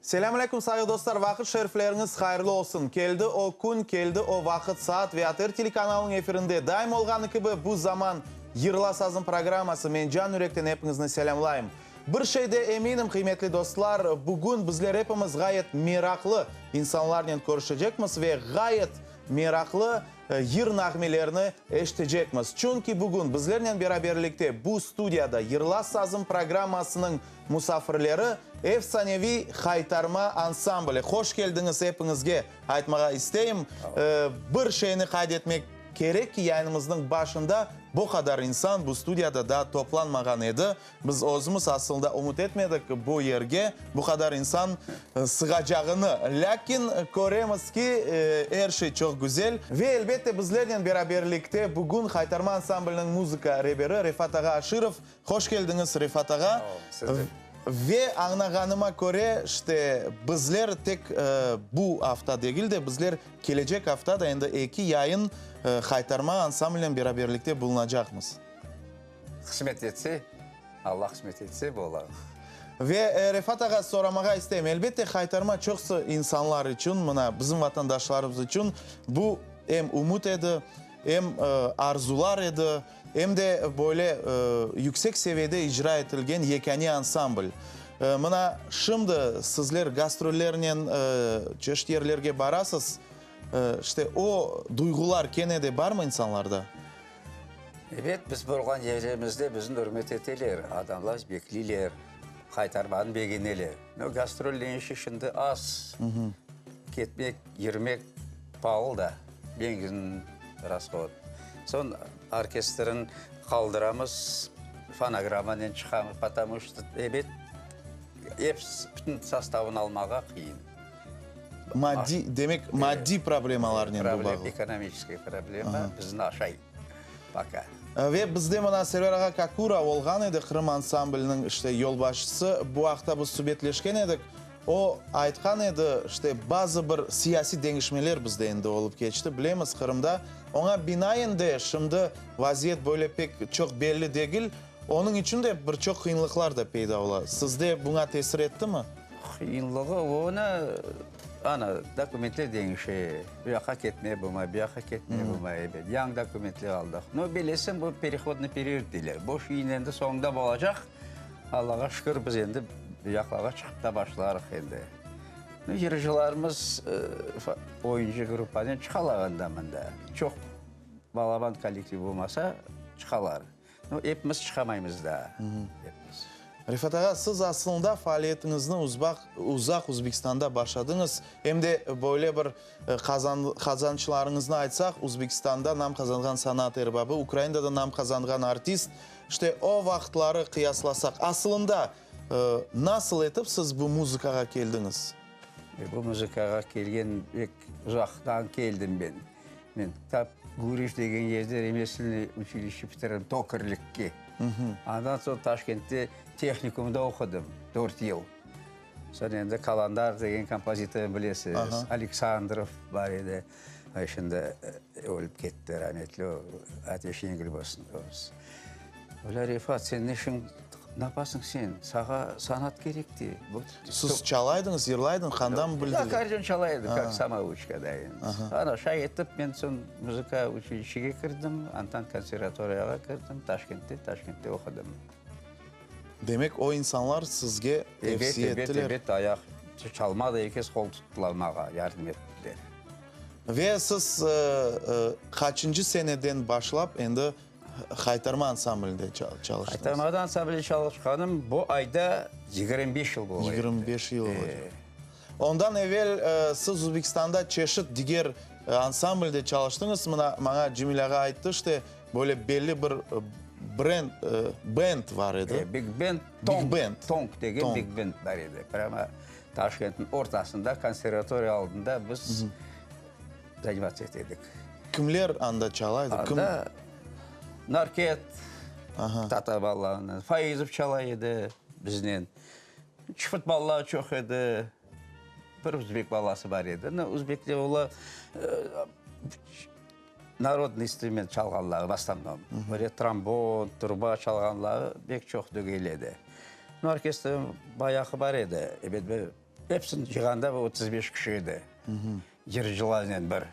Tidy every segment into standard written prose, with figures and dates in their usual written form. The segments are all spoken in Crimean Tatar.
Selâm aleyküm, sayğı dostlar, vaqıt şerifleriñiz hayırlı olsun. Keldi o kün, keldi o vaqıt, saat ve ATR telekanalınıñ efirinde daim olğanı kibi bu zaman Yırla sazım programması. Men can yürekten epiñizni selâmlayım. Bir şeyde eminim, qıymetli dostlar, bugün bizler epimiz ğayet meraqlı insanlarnen körüşecekmiz ve ğayet meraqlı yır nağmelerini eşitecekmiz. Çünki bugün bizlernen beraberlikte bu studiyada Yırla sazım programmasınıñ musafirleri, efsaneviy Haytarma ansambli. Hoş keldiñiz epiñizge aytmağa isteyim. Bir şeyni qayd etmek kerek ki, yayınımıznıñ başında bu qadar insan bu studiyada daa toplanmağan edi. Biz özümiz asılında ümüt etmedik bu yerge bu qadar insan sığacağını. Lâkin köremiz ki, er şey çoq güzel. Ve elbette bizlernen beraberlikte bugün Haytarma ansambliniñ muzıka reberi Refat ağa Aşirov. Hoş keldiñiz, Refat ağa. Sağ olun, siz de. Ve añlağanıma köre, işte, bizler tek bu afta degil de, bizler kelecek afta da endi eki yayın Haytarma ansamblinen beraberlikte bulunacaqmız. Qısmet etse, Alla qısmet etse, bolar. Ve, Refat ağa, soramağa isteyim, elbette, Haytarma çoqsu insanlar içün, mına, bizim vatandaşlarımız içün bu em ümüt edi, em arzular edi, em de böyle yüksek seviyede icra etilgen yekâne ansambl. Mına, şimdi sizler gastrollernen çeşit yerlerge barasız, işte, o duyğular kene de barmı insanlarda? Ebet, biz bolğan yerimizde bizni ürmet eteler, adamlar bekleyler, Haytarmanı begeneler. No, gastrolniñ işi şimdi az, ketmek, yürmek paalı da, benzin rasxod. Soñ orkestrin qaldıramız, fonogrammanen çıqamız, potomu çto, ebet, episi, bütün sostavını almağa qıyın. Maddiy, demek, maddiy problemalarnen bu bağlı. Ekonomiçeskiy problema bizni aşay poka. Ve bizde mına Server ağa Kakura olğan edi, Qırım ansambliniñ, işte, yolbaşçısı. Bu aqta biz subetleşken edik. O aytqan edi, işte, bazı bir siyasiy deñişmeler bizde endi olıp keçti, bilemiz, Qırımda. Oña binaen de şimdi vaziyet böyle pek çoq belli degil. Onıñ içün de bir çoq qıyınlıqlar da peyda ola. Sizde buña tesir ettimi? Qıyınlığı, onı, ana, dokumentler deñişe, bu yaqqa ketmeye bolmay, bu yaqqa ketmeye bolmay, ebet, yañı dokumentler aldıq. No, bilesiñ, bu perehodnıy period deyler. Bu işin endi soñunda bolacaq, Allağa şükür, biz endi bu yaqlarğa çıqıp ta başlarıq endi. No, yırcılarımız oyuncı gruppanen çıqalar anda-mında. Çoq balaban kollektiv bolmasa, çıqalar. No, epimiz çıqamaymız daa, epimiz. Refat ağa, siz aslında faaliyetiñizni uzbaq, uzaq Uzbekistanda başladıñız. Em de böyle bir qazan, qazançlarıñıznı aytsaq, Uzbekistanda nam qazanğan sanat erbabı, Ukrainada da nam qazanğan artist. İşte, o vaqıtları qıyaslasaq, aslında, nasıl etip siz bu muzıkağa keldiñiz? Bu muzıkağa kelgen pek uzaqtan keldim men. Men tap Guriş degen yerde remesilnıy uçilişçe bitirdim, tokarlikke. Andan soñ Taşkentte tehnikumda oqudım dört yıl. Soñ endi Kalandar degen kompozitornı bilesiz, Aleksandrov bar edi, şimdi ölip ketti rametli, ateşi yengil bolsun. Olar, Refat, sen ne işiñ, napasıñ sen, sağa sanat kerek dey. Siz çalaydıñız, yırlaydıñız, qandan bildiñiz? Akkordeon çala edim, kak samouçka da endi. Ana, şay etip, men soñ muzıka uçilişege kirdim, andan konservatoriyağa kirdim, Taşkentte, Taşkentte oqudım. Demek, o insanlar sizge tevsiye ettiler? Ebet, ebet, ayaq çalma da er kes qol tuttılar maña, yardım ettiler. Ve siz qaçıncı seneden başlap endi Haytarma ansamblinde çalıştıñız? Haytarmada ansamblde çalışqanım bu ayda 25 yıl bola. 25 yıl olacaq. Ondan evel siz Uzbekistanda çeşit diger ansamblde çalıştıñız. Mına, maña Cemil ağa ayttı, işte, böyle belli bir brend, bend bar edi. Big bend, tong, tong degen big bend bar edi. Prâmo Taşkentniñ ortasında, konservatoriya aldında biz zanimatsiya ete edik. Kimler anda çala edi? Kim? Anda Narket, tatar balalarından, Faizov çala edi biznen. Çıfırt balaları çoq edi. Bir uzbek balası bar edi. No, uzbekler olar narodnıy instrument çalğanları v osnovnom. Böyle trombon, truba çalğanları pek çoq degil edi. No, orkestr bayağı bar edi. Ebet, bir. Epsini cığanda 35 kişi edi. Yırcılarnen bir.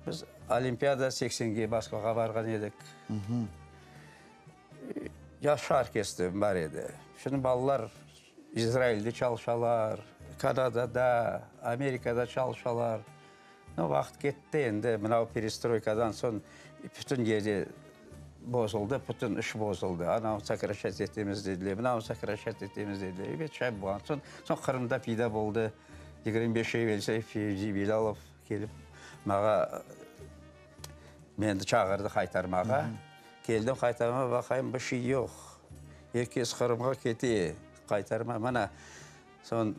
Biz Olimpiada seksenge Moskvağa barğan edik. Yahşı orkestr bar edi. Şimdi balalar İzrailde çalışalar, Kanadada, Amerikada çalışalar. No, vaqıt ketti endi, mına bu perestroykadan soñ bütün yerde bozuldı, bütün iş bozuldı. Anavı sokraşat etemiz dediler, mınavı sokraşat etemiz dediler. Ebet, şay bolğan soñ, soñ Qırımda peyda boldı. 25 evelsi Fevzi Bilâlov kelip mağa meni çağırdı Haytarmağa. Keldim Haytarma, baqayım, bir şey yoq. Er kes Qırımğa kete, Haytarma, mana, soñ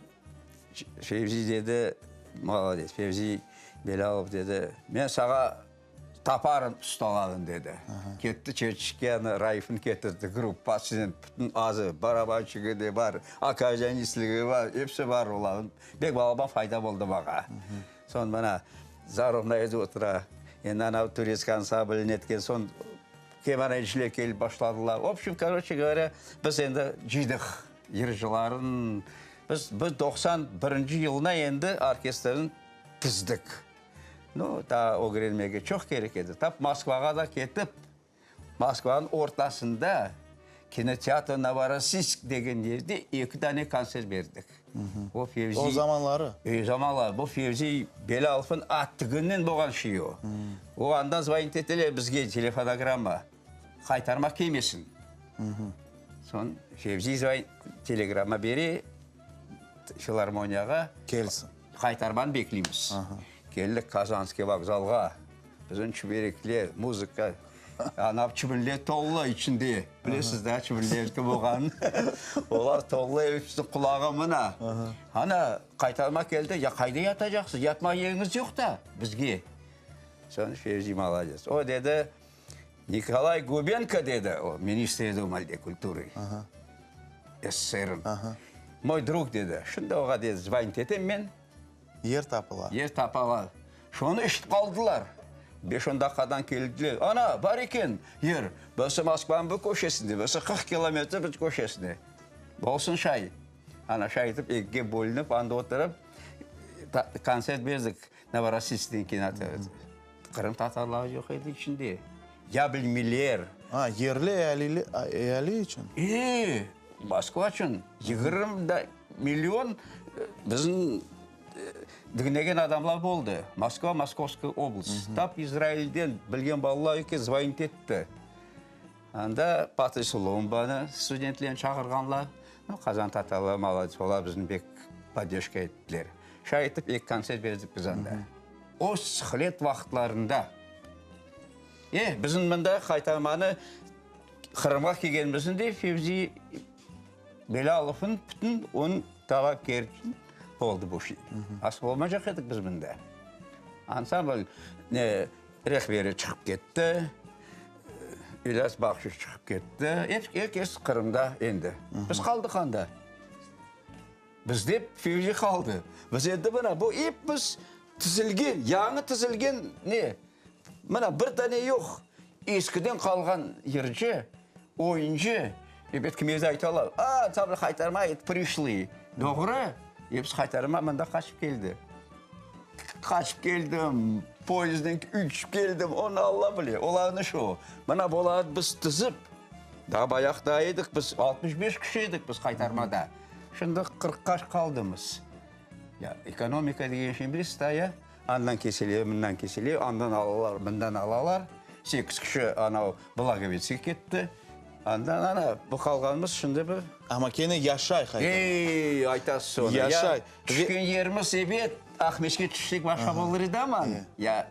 Fevzi dedi, molodets, Fevzi Belâlov dedi, men saña taparım ustalarnı, dedi. Ketti Çerçikke, ana Raifni ketirdi, gruppasınen, bütün azı, barabançıgı de bar, akkordeonistligi bar, episi bar olarnıñ. Bek balaban fayda boldı maña. Soñ mana Zarov otura, endi ana turetskiy ansamblni etken soñ kemaneciler kelip başladılar. V obşem, koroçe govorâ, biz endi cıydıq yırcıların. Biz bu 91 yılına endi orkestrni tizdik. Nu, daa ögrenmege çoq kerek edi. Tap Moskvağa da ketip, Moskvanıñ ortasında kinoteatr Novorossiysk degen yerde eki dane kontsert berdik. O Fevzi. O zamanları? E, zamanları. Bu Fevzi Belâlovnıñ attıgınen bolğan şey o. O andan zvonit eteler bizge telefonogramma, qaytarma kelmesin. Soñ Fevzi zvonit, telegramma bere filarmoniyağa. Kelsin. Qaytarmanı bekleymiz. Keldik Kazanskiy vokzalğa. Bizim çiberekler, muzıka, anav çibinler tolu içinde. Bilesiz da, çibinler kim olğanın. Olar tolu, episi qulağı mına. Ana, qaytarma keldi. Ya qayda yatacaqsız? Yatma yeriñiz yoq da bizge. Soñ Fevzi molodets. O dedi, Nikolay Gubenko, dedi, o ministr edi o malde kulturı SSRniñ. Moy drug, dedi. Şimdi oğa, dedi, zvonit etem men. Yer tapıla. Yer tapala. Şonı eşitip qaldılar. Beş-on daqqadan keldiler. Ana, bar eken yer. Birisi Moskvanıñ bir köşesinde, birisi 40 kilometr bir köşesinde. Bolsun şay. Ana, şay etip ekige bölünip, anda oturıp, kontsert berdik Novorossiyskniñ kinoteatrında. Qırımtatarlar yoq edi içinde. Ya bilmeyler. A, yerli eali içün? E, Moskva içün. 20 million bizim diñlegen adamlar boldı. Moskva, Moskovskaya oblast. Tap İzrailden bilgen balalar eken zvonit etti. Anda Patris Lumbanı studentlerni çağırğanlar. Qazan tatarları molodets, olar bizni bek podderjka ettiler. Şay etip eki kontsert berdik biz anda. O sıhlet vaqıtlarında. E, bizim mında Haytarmanı Qırımğa kelgenimizde de Fevzi Belâlovnıñ bütün onıñ talapkerçin oldı bu şey. Asıl olmaycaq edik biz mında. Ansambl ne rehberi çıqıp ketti, İlyas Bahşiş çıqıp ketti. Er kes Qırımda endi. Biz qaldıq anda. Bizde Fevzi qaldı. Biz endi mına bu epimiz tizilgen, yañı tizilgen ne? Mına bir dane yoq. Eskiden qalğan yırcı, oyuncı, ebet kimerde aytalar, a, ansambl Haytarma et prişlıy. Doğru, episi Haytarma mında qaçıp keldi. Qaçıp keldim, poyezdden uçıp keldim, onı Alla bile, olarnıñ işi o. Mına bularnı biz tizip, daa bayaq da edik biz, 65 kişi edik biz Haytarmada. Şimdi qırqqa qaldımız. Ya, ekonomika degen şeyni bilesiz da, ya? Andan kesile, mından kesile, andan alalar, mından alalar. Sekiz kişi anav Blagovetsge ketti. Andan ana, bu qalğanımız şimdi bir. Amma kene yaşay Haytarma. Ey, aytasız onı. Yaşay. Tüşken yerimiz, ebet, Aqmescitke tüşsek başqa olur edi amma, ya,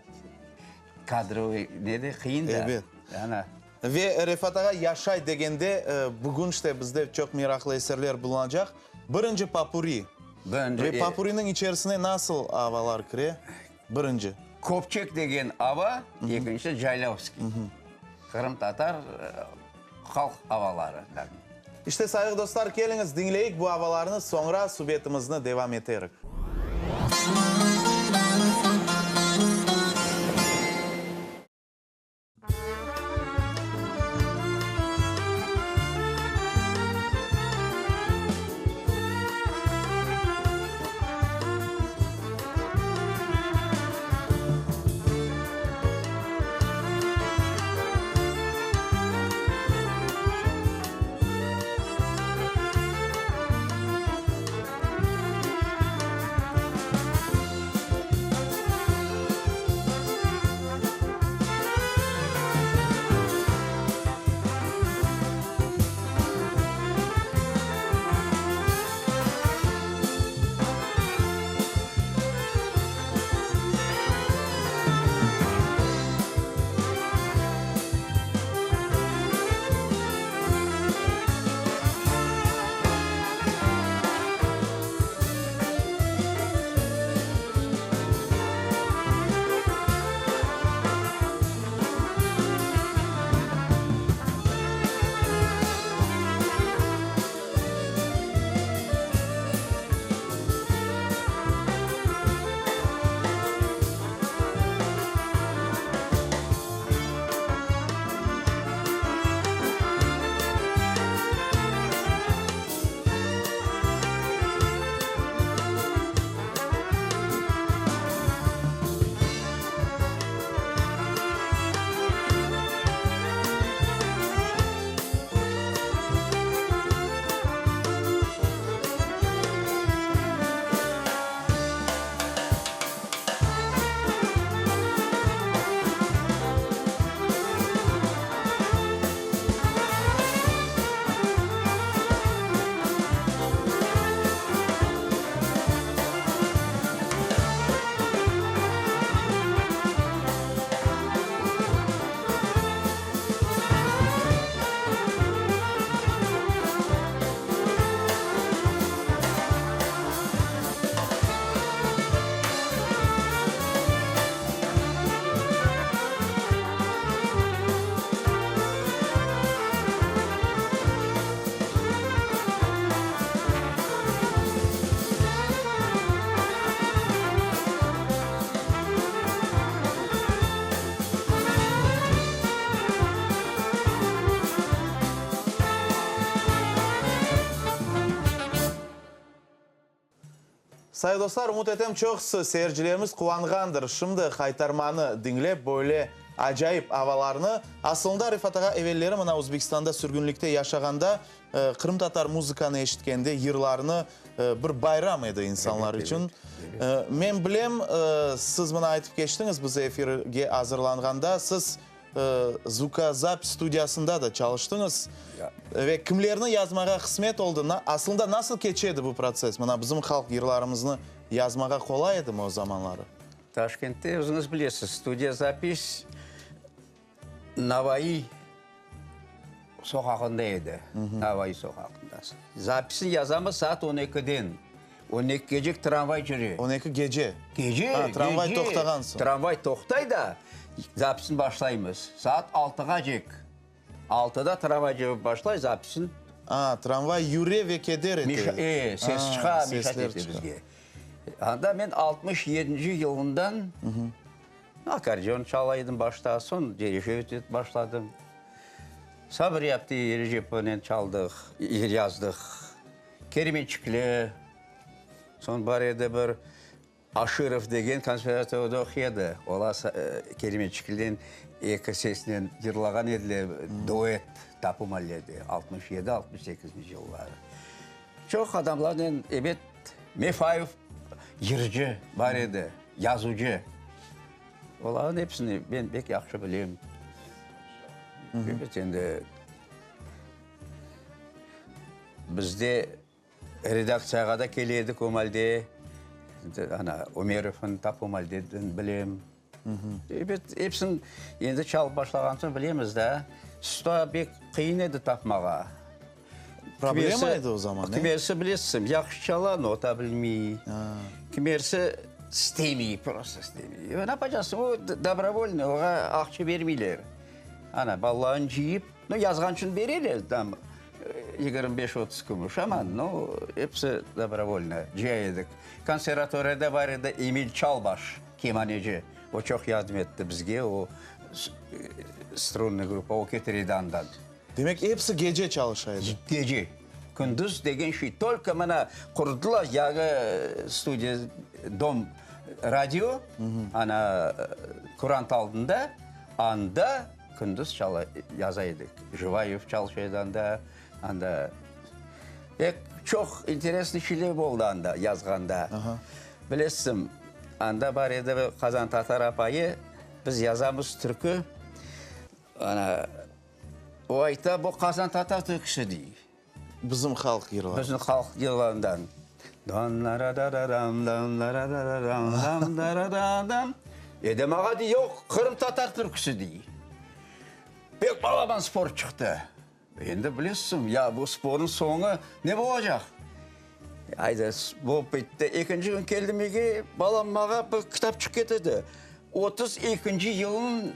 kadrovıy nede qıyın da. Ebet. Ana. Ve Refat ağa, yaşay degende, bugün işte bizde çoq meraqlı eserler bulunacaq. Birinci popuri. Birinci. Ve popuriniñ içerisine nasıl avalar kire? Birinci. Köpçek degen ava, ekincisi Caylavskiy. Qırımtatar halq avaları. İşte, sayğı dostlar, keliñiz, diñleyik bu avalarnı, soñra subetimizni devam eterik. Sayğı dostlar, ümüt etem, çoqusı seyircilerimiz quvanğandır şimdi Haytarmanı diñlep, böyle acayip avalarnı. Asılında, Refat ağa, evelleri mına Özbekistanda sürgünlikte yaşağanda, qırımtatar muzıkanı eşitkende, yırlarnı, bir bayram edi insanlar içün. Men bilem, siz mına aytıp keçtiñiz biz efirge azırlanğanda, siz Zukozapis studiyasında da çalıştıñız. Ve kimlerni yazmağa qısmet oldı? Aslında nasıl keçe edi bu protsess? Mına bizim halq yırlarımıznı yazmağa qolay edimi o zamanları? Taşkentte, özüñiz bilesiz, studiya zapis Navaiy soqağında edi. Navaiy soqağında. Zapisni yazamız saat on ekiden. On ekigecek tramvay cüre. On eki gece? Gece, gece. Tramvay toqtağan soñ. Tramvay toqtay da, zapisni başlaymız. Saat altığacek. Altıda tramvay cürip başlay, zapisni. A, tramvay yüre ve keder ete. E, ses çıqa, meşat ete bizge. Anda men 67-nci yılından akkordeon çala edim başta, soñ dirijör etip başladım. Sabri apte Erecepovnen çaldıq, yazdıq. Kermençikli, soñ bar edi bir Aşırov degen konservatoriyada oquy edi. Olar Kermençikliden eki sesnen yırlağan ediler, duet, Tapu mallede, 67, 68-nci yılları. Çoq adamlarnen, ebet, Mefayev yırcı bar edi, yazıcı. Olarnıñ episini men pek yahşı bilem. Ebet, endi. Bizde redaktsiyağa da kele edik o malde. Ana, Ömerovnı tap o maldeden bilem. Ebet, episini endi çalıp başlağan soñ bilemiz da. Usta pek qıyın edi tapmağa. Problema edi o zaman, e? Kimersi, bilesiñ, yahşı çala, nota bilmey. Kimersi istemey, prosto istemey. Ne yapacaqsıñ, o dobrovolnıy, oğa aqça bermeyler. Ana, balalarını cıyıp, no, yazğan içün bereler, tam, 25-30 kümüş, amma, no, episi dobrovolno, cıya edik. Konservatoriyada bar edi Emil Çalbaş, kemaneci, o çoq yardım etti bizge, o, strunnıy gruppa, o ketire edi andan. Demek, episi gece çalışa edi? Gece. Kündüz degen şey, tolko mına qurdılar yañı studiya, dom radio, ana, kurant aldında, anda kündüz çala, yaza edik. Jivayev çalışa edi anda, anda. Pek çoq interesnıy şeyler boldı anda yazğanda. Bilesiñ, anda bar edi bir qazantatar apayı, biz yazamız türkü, Ana, o ayta, bu qazantatar türküsi dey. Bizim halq yırları. Bizim halq yırlarından. Edem ağa dey, yoq, qırımtatar türküsi dey. Pek balaban spor çıqtı. Endi bilesiñ, ya bu spornıñ soñu ne olacaq? Ayda, bolıp bitti. Ekinci kün keldim evge, balam mağa bir kitapçıq ketirdi. 32-nci yılnıñ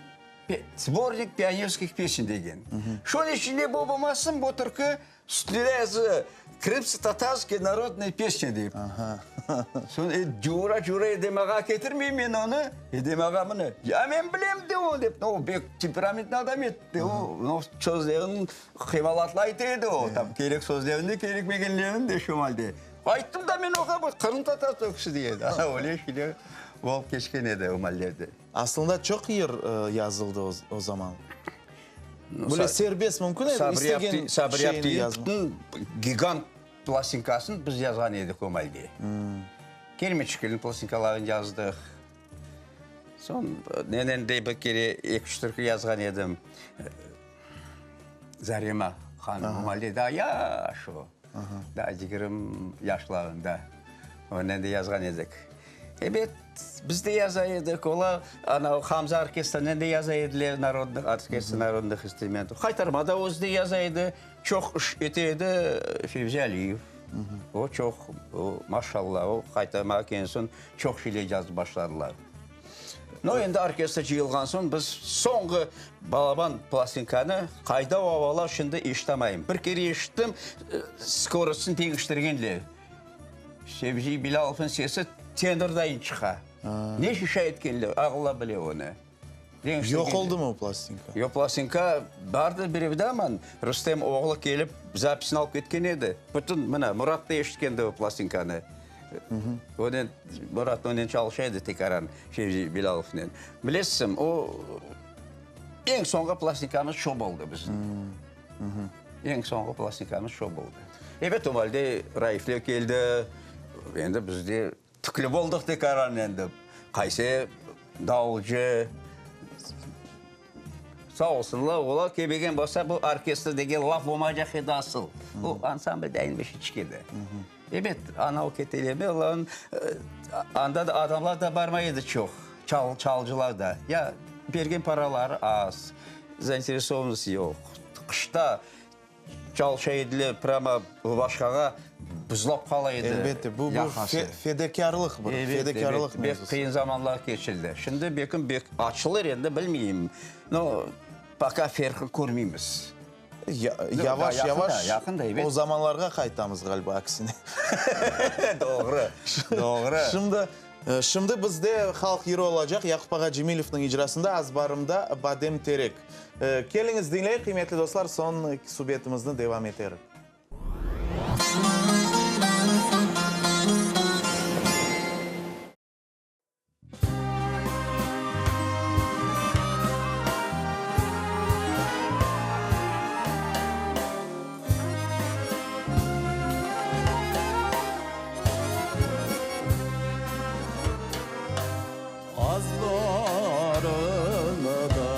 Sbornik pionerskih pesen degen. Şunıñ içinde bu olmasın, bu türkü üstünde yazı Krımsko-tatarskiye narodnıye pesni deyip. Soñ cura-cura Edem ağa ketirmeyim men onı, Edem ağa mına, ya men bilem de o dep, o bek temperamentli adam edi, o sözlerini qıymalatlı ayta edi o, tam kerek sözlerini de, kerekmegenlerini de şu malde. Ayttım da men oğa, bu qırımtatar türküsi dey edi. Ana öyle şeyler bolıp keçken edi o mallerde. Aslında çoq yır yazıldı o zaman. Böyle serbest mümkün edi, istegen şeyini yazmaq. Bütün gigant plastinkasını biz yazğan edik o malde. Kermeçikilniñ plastinkalarını yazdıq. Soñ nenen de bir kere eki-üç türkü yazğan edim. Zarema hanım o malde daa yaş o. Daa 20 yaşlarında. Onen de yazğan edik. Ebet, biz de yaza edik, olar, ana, Hamza orkestrinen de yaza ediler, narodnıy orkestr narodnıh instrumentov. Haytarma da özü de yaza edi, çoq iş ete edi Fevzi Aliyev. O çoq, o, maşallah, o Haytarmağa kelgen soñ çoq şeyler yazıp başladılar. No, endi orkestr cıyılğan soñ biz soñğı balaban plastinkanı qayda o avalar şimdi eşitamayım. Bir kere eşittim, skorostını deñiştirgenler. Fevzi Bilâlovnıñ sesi tenordayın çıqa. Ne şişa etkenler, Alla bile onı. Yoq oldumı o plastinka? Yoq, plastinka bardır birevde, amma Rustem oğlu kelip zapisini alıp ketken edi. Bütün, mına, Murat da eşitkendi o plastinkanı. Onen, Murat onen çalışa edi tekaran, Fevzi Bilâlovnen. Bilesizmi, o, eñ soñğı plastinkamız şo boldı bizim. Eñ soñğı plastinkamız şo boldı. Ebet, o malde Raifler keldi, endi biz de tüklü boldıq tekaran endi. Qaysı davulcı, Sağ olsunlar, olar kelmegen bolsa, bu orkestr degen laf olmaycaq edi asıl. Bu ansambl dayın bir şey edi. Ebet, anav keteleme, olarnıñ anda da adamlar da barmay edi çoq, çalğıcılar da. Ya bergen paraları az, zainteresovannost yoq. Qışta Çalışa ediler, prâmo başqağa buzlap qala edi. Elbette, bu bu fedakârlıq bir, fedakârlıq mevzusı. Bek qıyın zamanlar keçildi. Şimdi bekim bek açılır endi, bilmeyim. No, poka ferqı körmeymiz. Yavaş yavaş o zamanlarğa qaytamız ğaliba, aksine. Doğru, doğru. Şimdi, şimdi bizde halq yırı olacaq, Yaqup ağa Cemilevniñ icrasında Azbarımda badem terek. Keliñiz, diñleyik, qıymetli dostlar, soñ subetimizni devam eterik. Azbarımda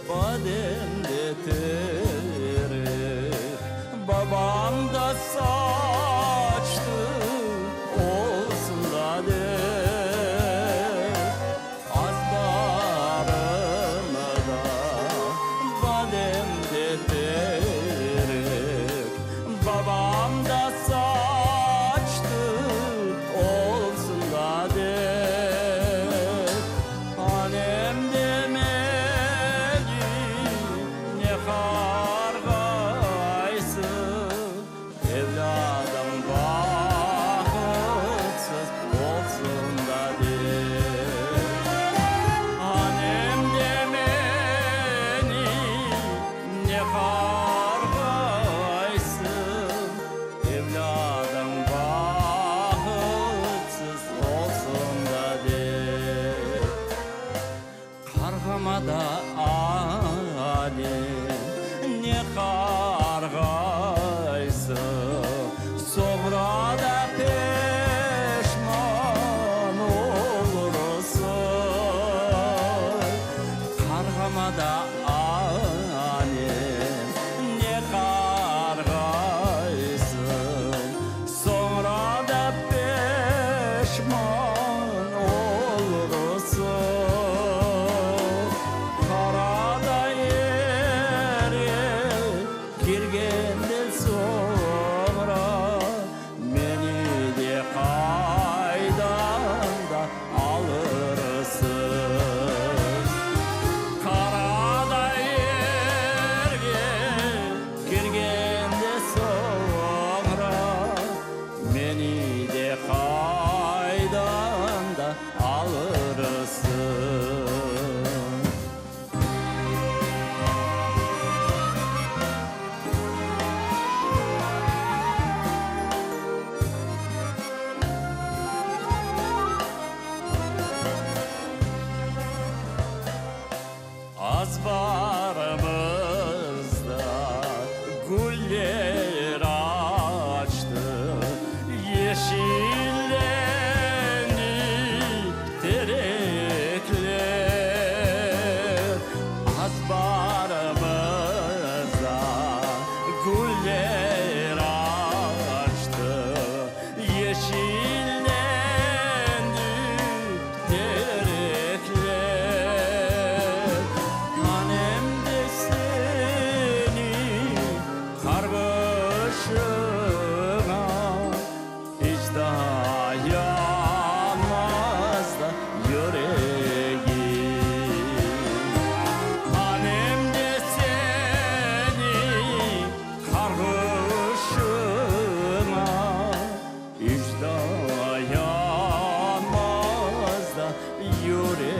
badem de terek, Babam da saçtı, olsun da dek. Azbarımda badem de terek, Babam da saçtı, olsun da dek. Hanem demedi, ne qarğaysıñ, Evlâdım bahıtsız olsun da dek. Hanem demeni, ne qarğaysıñ, Evlâdıñ bahıtsız olsun da dep. Qarğama da anem, ne qarğaysıñ, Soñra da peşman olursıñ. Qarğama da anem, ne qarğaysıñ, Soñra da peşman olursıñ. Qara yerge kirgenden soñra, Meni de qaydan da alırsıñ. Qara yerge kirgende soñra, Meni de qaydan da alırsıñ. Azbarımızda güller açtı, Yeşillendi terekler. Azbarımızda güller açtı, Yeşillendi terekler. Hanem de seni qarğışıña İç dayanmaz da yüregim. Hanem de seni qarğışıña İç dayanmaz da yüregim.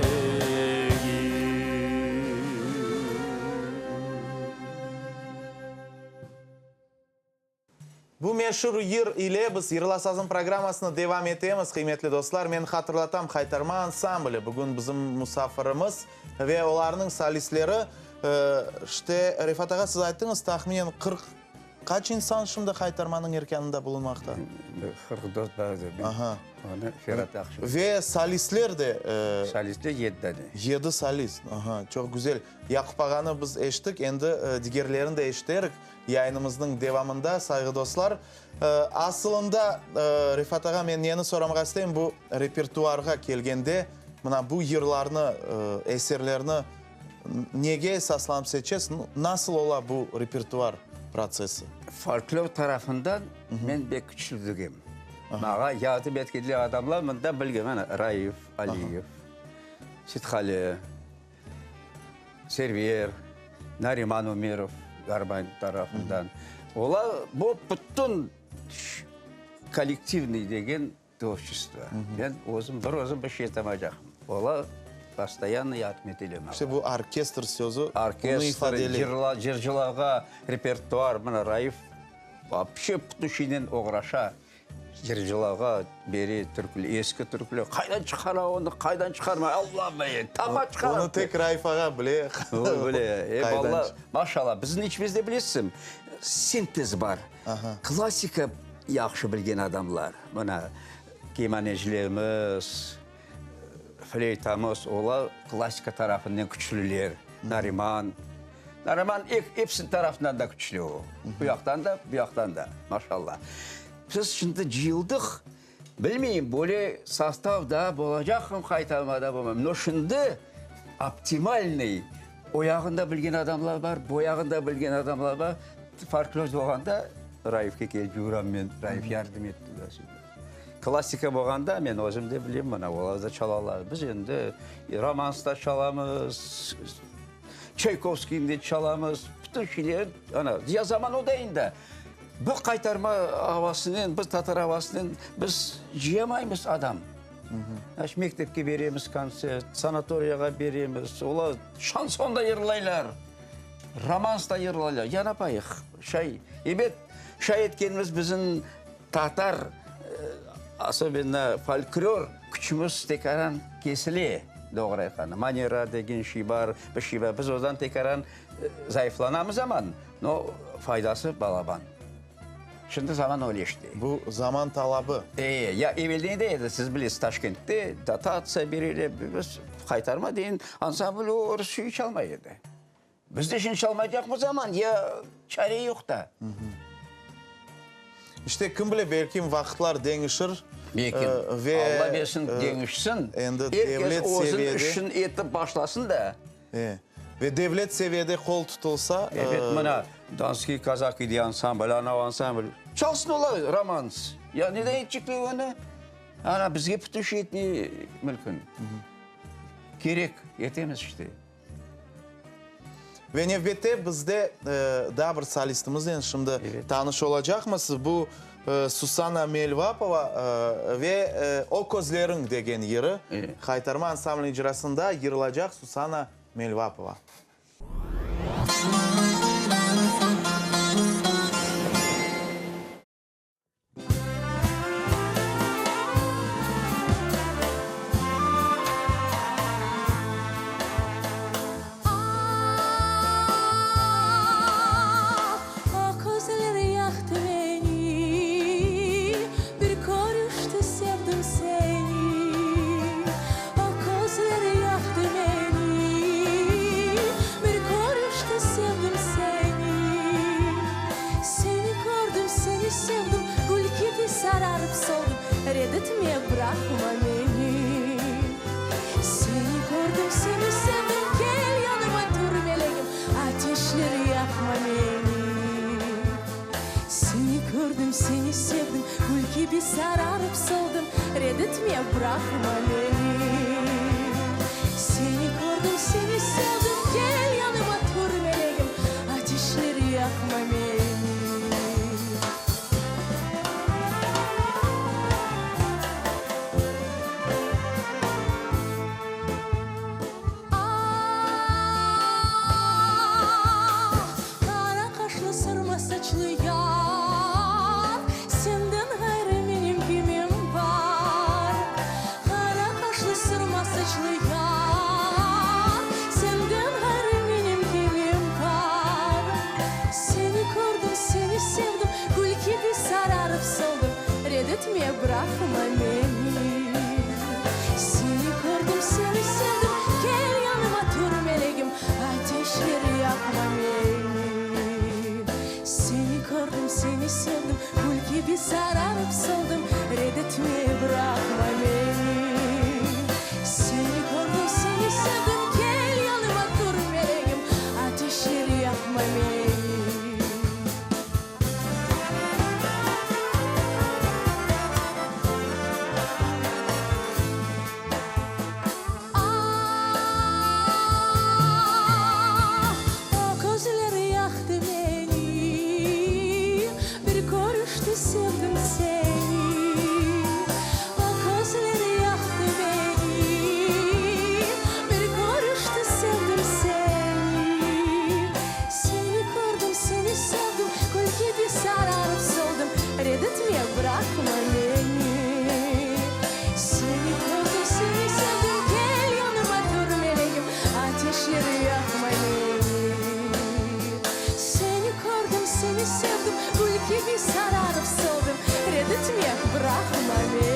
Bu. meşur yır ile biz Yırla sazım programmasını devam etemiz, qıymetli dostlar. Men hatırlatam, Haytarma ansambli bugün bizim musafirimiz ve olarnıñ solistleri. İşte, Refat ağa, siz ayttıñız, tahminen 40 qaç insan şimdi Haytarmanıñ erkânında bulunmaqta? 44 bar edi. Aha. Onı Ferat Akşin. Ve solistler de. Solistler yedi dane. Yedi solist. Aha, çoq güzel. Yaqup ağanı biz eşittik, endi digerlerini de eşiterik yayınımıznıñ devamında, sayğı dostlar. Asılında, Refat ağa, men neni soramağa isteyim, bu repertuarğa kelgende, mına bu yırlarnı, eserlerni nege esaslanıp seçesiz, nasıl ola bu repertuar protsessi? Folklor tarafından men bek küçlü degim. Maña yardım etkenler adamlar mında bilgen, mana, Raif Aliyev, Sitqale. Server, Nariman Ümerov garmon tarafından. Olar bu bütün kollektivniy degen tvorçestvo. Men özüm bir özüm bir şey etamacaqım. Olar postoyanno yardım eteler maña. İşte bu orkestr sözü bunı ifadeley. Orkestr, yırcılarğa repertuar, mına Raif vapşe bütün şeynen oğraşa. Yırcılarğa bere türküler, eski türküler. Qaydan çıqara onı, qaydan çıqarmay, Alla bile, taba çıqara. Onı tek Raif ağa bile. O bile. E, valla, maşallah, bizim içimizde bilesiñ, sintez bar. Klassika yahşı bilgen adamlar. Mına, kemanecilerimiz, fleytamız, olar klassika tarafından küçlüler. Nariman. Nariman episi tarafından da küçlü o. Bu yaqtan da, bu yaqtan da, maşallah. Biz şimdi cıyıldıq, bilmeyim, böyle sostav daa bolacaqmı qaytarmada, bilmeyim, no şimdi optimalnıy, o yağını da bilgen adamlar bar, bu yağını da bilgen adamlar bar. Folklor bolğanda Raifke kelip cuvuram men, Raif yardım etti. Klassika bolğanda men özüm de bilem, mına olar da çalalar. Biz endi romans da çalamız, Çaykovskiyni de çalamız, bütün şeyler, ana, ya zaman o da endi. Bu qaytarma avasınen, bu tatar avasınen biz cıyamaymız adam. Значит, mektepke beremiz kontsert, sanatoriyağa beremiz, olar şanson da yırlaylar, romans da yırlaylar. Ya napayıq? Şay, ebet, şay etkenimiz bizim tatar, osobenno folklor küçümiz tekaran kesile. Doğru aytqanı, manera degen şey bar, bir şey bar. Biz odan tekaran zayıflanamız aman, no, faydası balaban. Şimdi zaman öyle işte. Bu zaman talabı. E, ya evelden de edi, siz bilesiz, Taşkentte dotatsiya berile, biz qaytarma deyin ansambl o rusça çalmay edi. Biz de şimdi çalmaycaqmız aman, ya çare yoq da. İşte, kim bile, belki vaqıtlar deñişir. Belki, Ve Alla bersin, deñişsin. Endi Er devlet kes özüniñ seviyede. işini etip başlasın da. E, ve devlet seviyede qol tutulsa. Ebet, mına, Donskiy kazaki diye ansambl, anav ansambl. Çalsın olar romans. Ya neden etecekler onı? Ana, bizge bütün şey etmey mümkün. Kerek, etemiz işte. Ve nevbette bizde daa bir solistimiznen şimdi tanış olacaqmız. Bu Susanna Melvapova ve O közleriñ degen yırı Haytarma ansambliniñ icrasında yırılacaq Susanna Melvapova. Ah, o közler yaqtı meni, Bir körüşte sevdim seni. O közler yaqtı meni, Bir körüşte sevdim seni. Seni kördim, seni sevdim, Gül kibi sararıp soldım, Red etme, bıraqma meni. Seni kördim, seni sevdim, Kel yanıma, tur meleğim, Ateşler yaqma meni. Seni kördim, seni sevdim, Gül kibi sararıp soldım, Red etme, bıraqma meni. Seni kördim, seni sevdim, Kel yanıma, tur meleğim, Ateşler yaqma meni. Ah, qara qaşlı, sırma saçlı yar. kibi sararıp soldım, Red etme, bıraqma meni. Seni kördim, seni sevdim, kel yanıma tur, melegim, Ateşler yaqma meni. Ah, o közleri yaqtı meni, Bir körüşte sevdim seni. O közleri yaqtı meni, Bir körüşte sevdim seni. Seni kördim, seni sevdim, Gül kibi sararıp soldım, Red etme, bıraqma meni. Seni kördim, seni sevdim, Kel yanıma tur, meleğim, Ateşleri yaqma meni. Seni kördim, seni sevdim, Gül kibi sararıp soldım, Red etme, bıraqma meni.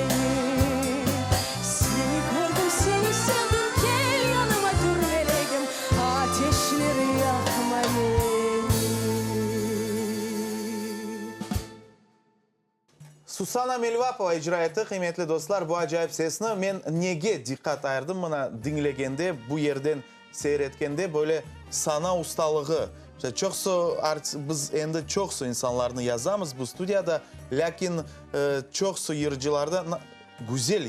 Seni kördim, seni sevdim, Kel yanıma tur, meleğim, Ateşleri yaqma meni. Susana Melvapova icra etti, qıymetli dostlar, bu acayip sesni. Men nege diqqat ayırdım, mına, diñlegende, bu yerden seyir etkende, böyle sana ustalığı. İşte, çoqusı biz endi çoqusı insanlarnı yazamız bu studiyada, lâkin çoqusı yırcılarda güzel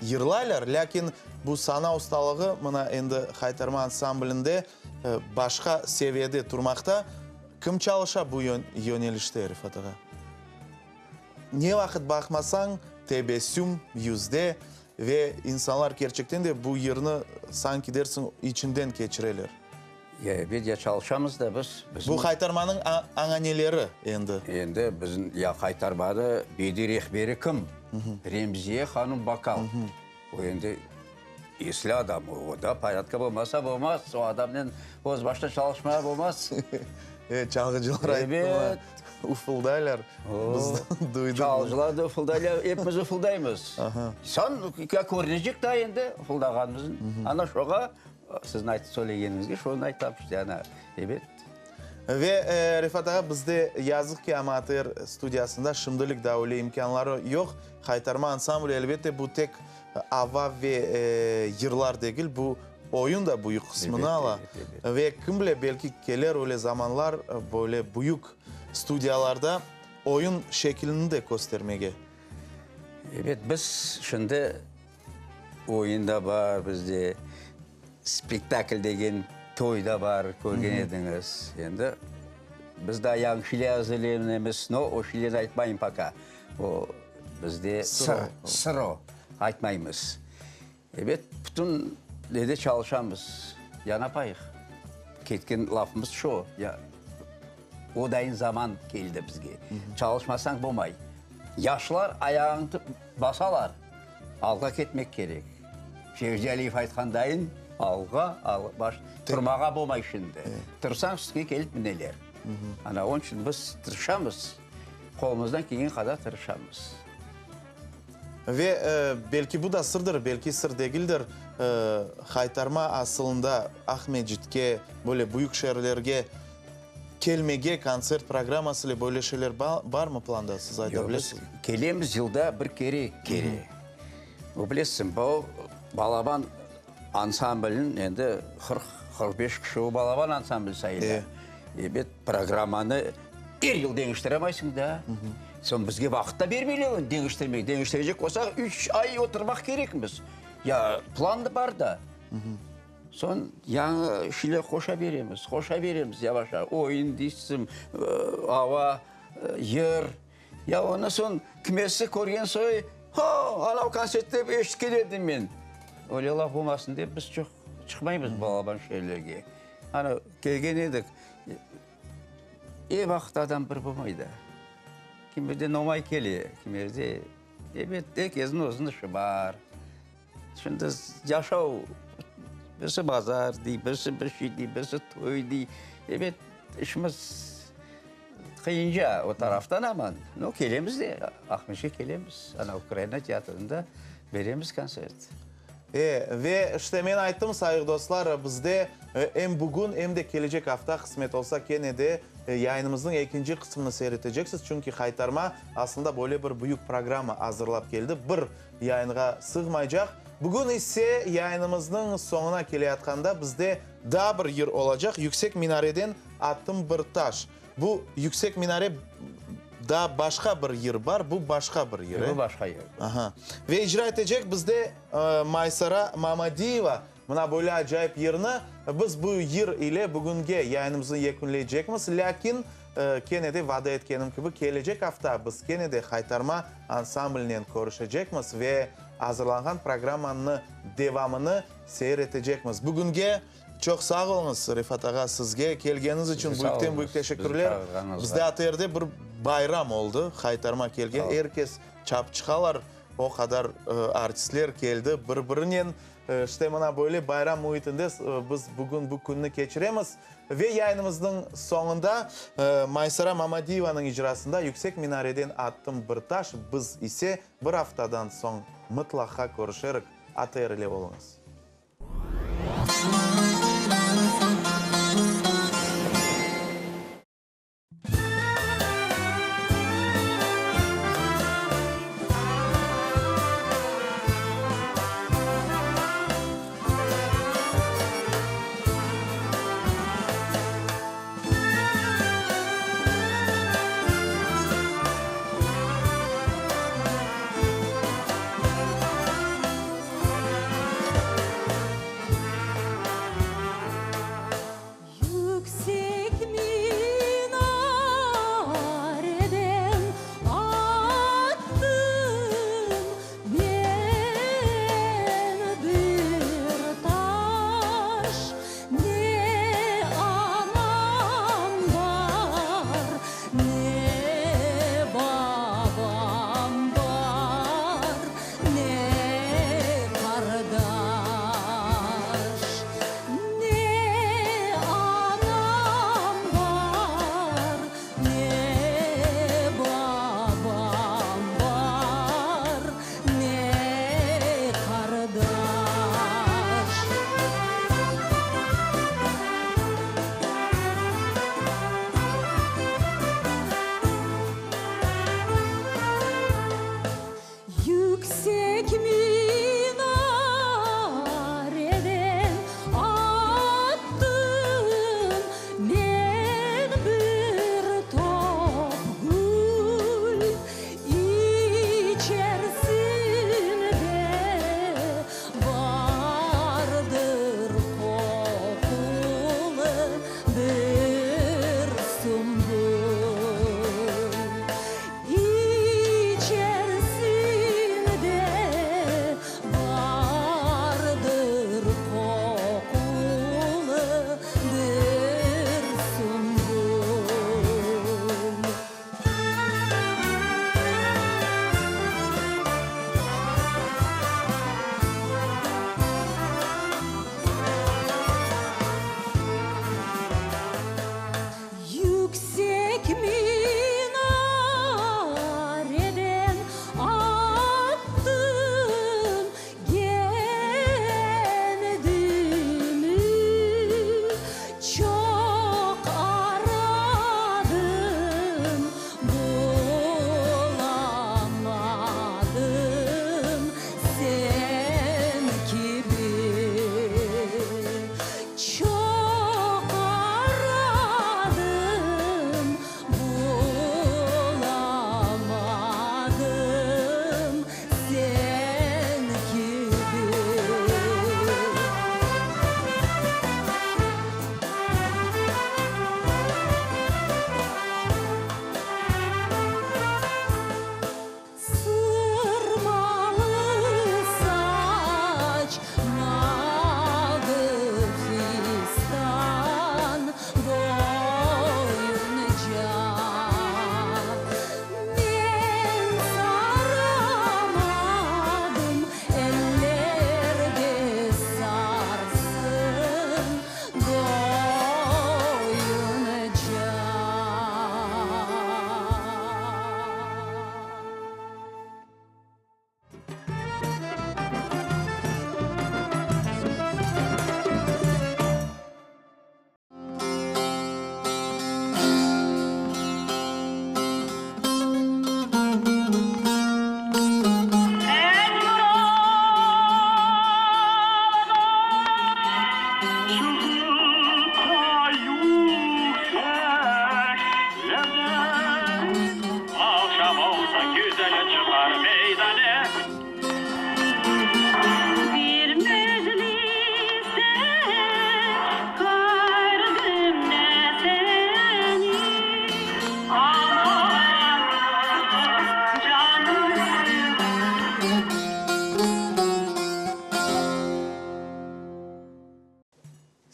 yırlaylar, lâkin bu sana ustalığı, mına, endi Haytarma ansamblinde başqa seviyede turmaqta. Kim çalışa bu yönelişte, Refat ağa? Ne vaqıt baqmasañ, tebessüm yüzde ve insanlar kerçekten de bu yırnı sanki dersiñ içinden keçireler. Ebet, ya çalışamız da biz. Bu Haytarmanıñ añaneleri endi. Endi bizim ya Haytarmada bediy rehberi kim? Remziye hanım Bakal. O endi esli adam, o da porâdka bolmasa bolmaz, o adamnen öz başına çalışmağa bolmaz. Evet, çalğıcılar ayttı, ufuldaylar, biz duydıq. Çalğıcılar da ufuldaylar, epimiz ufuldaymız. Soñ körünecek daa endi ufuldağanımıznı. Ana şoğa, siziñ söylegeniñizge şonı aytam işte, ana, ebet. Ve, Refat ağa, bizde, yazıq ki, AMATR studiyasında şimdilik daa öyle imkânları yoq. Haytarma ansambli, elbette, bu tek ava ve yırlar degil, bu oyun da büyük qısmını ala. Ve kim bile, belki keler öyle zamanlar, böyle büyük studiyalarda oyun şekilini de köstermege. Ebet, biz şimdi oyun da bar bizde, spektakl degen toy da bar, körgen ediñiz. Endi biz daa yañı şeyler azırlanamız, no, o şeylerni aytmayım poka. O bizde sır, sır o, aytmaymız. Ebet, bütün nede çalışamız, ya napayıq? Ketken lafımız şu, ya o dayın zaman keldi bizge. Çalışmasañ bolmay. Yaşlar ayağıñdı basalar, alğa ketmek kerek. Fevzi Aliyev aytqan dayın, alğa, alğa, baş, turmağa bolmay şimdi. Tursañ üstüñe kelip mineler. Ana, onıñ içün biz tırışamız. Qolumızdan kelgen qadar tırışamız. Ve belki bu da sırdır, belki sır degildir, Haytarma asılında Aqmescitke, böyle büyük şeerlerge kelmege kontsert programması ile böyle şeyler barmı planda, siz ayta Yoq, biz bilesiz? kelemiz yılda bir kere, kere. O bilesiñ, bu balaban ansamblniñ endi 40, 45 kişi o balaban ansambl sayıla. Ebet, programmanı er yıl deñiştiremaysıñ da. Soñ bizge vaqıt da bermeyler onı deñiştirmege. Deñiştirecek olsaq, üç ay oturmaq kerekmiz. Ya plan da bar da. Soñ yañı şeyler qoşa beremiz, qoşa beremiz yavaş-yavaş. Oyun deysiñ, ava, yır. Ya ondan soñ kimesi körgen soy, Ha, anav kontsertte eşitken edim men. Öyle laf olmasın dep biz çoq çıqmaymız balaban şeerlerge. Ana, kelgen edik. Er vaqıt adam bir bolmay da. Kimerde nomay kele, kimerde, ebet, er kesniñ özüniñ işi bar. Şimdi yaşav, birisi bazar dey, birisi bir şey dey, birisi toy dey. Ebet, işimiz qıyınca o taraftan, amma, no, kelemiz de, Aqmescitke kelemiz, ana, Ukraina teatrında beremiz kontsert. E, ve işte men ayttım, sayıq dostlar, bizde em bugün, em de kelecek afta, qısmet olsa, kene de. Yayınımıznıñ ekinci qısmını seyir eteceksiz, çünki Haytarma aslında böyle bir büyük programma azırlap keldi, bir yayınğa sığmaycaq. Bugün ise yayınımıznıñ soñuna keleyatqanda bizde daa bir yır olacaq, Yüksek minareden attım bir taş. Bu Yüksek minare daa başqa bir yır bar, bu başqa bir yır, e? Bu başqa yır. Aha. Ve icra etecek bizde Maysara Mamadiyeva. Mına böyle acayip yırnı biz bu yır ile bugünge yayınımıznı yekünleycekmiz. Lâkin, kene de vade etkenim kibi, kelecek afta biz kene de Haytarma ansamblinen körüşecekmiz ve azırlanğan programmanı devamını seyir etecekmiz. Bugünge çoq sağ oluñız, Refat ağa, sizge kelgeniñiz içün büyükten-büyük teşekkürler. Bizde ATRde bir bayram oldı, Haytarma kelgen, er kes çapıp çıqalar, o qadar artistler keldi, bir-birinen İşte, mına böyle bayram müitinde biz bugün bu künni keçiremiz. Ve yayınımıznıñ soñunda Maysara Mamadiyevanıñ icrasında Yüksek minareden attım bir taş, biz ise bir aftadan soñ mıtlaqa körüşerik. ATR ile oluñız.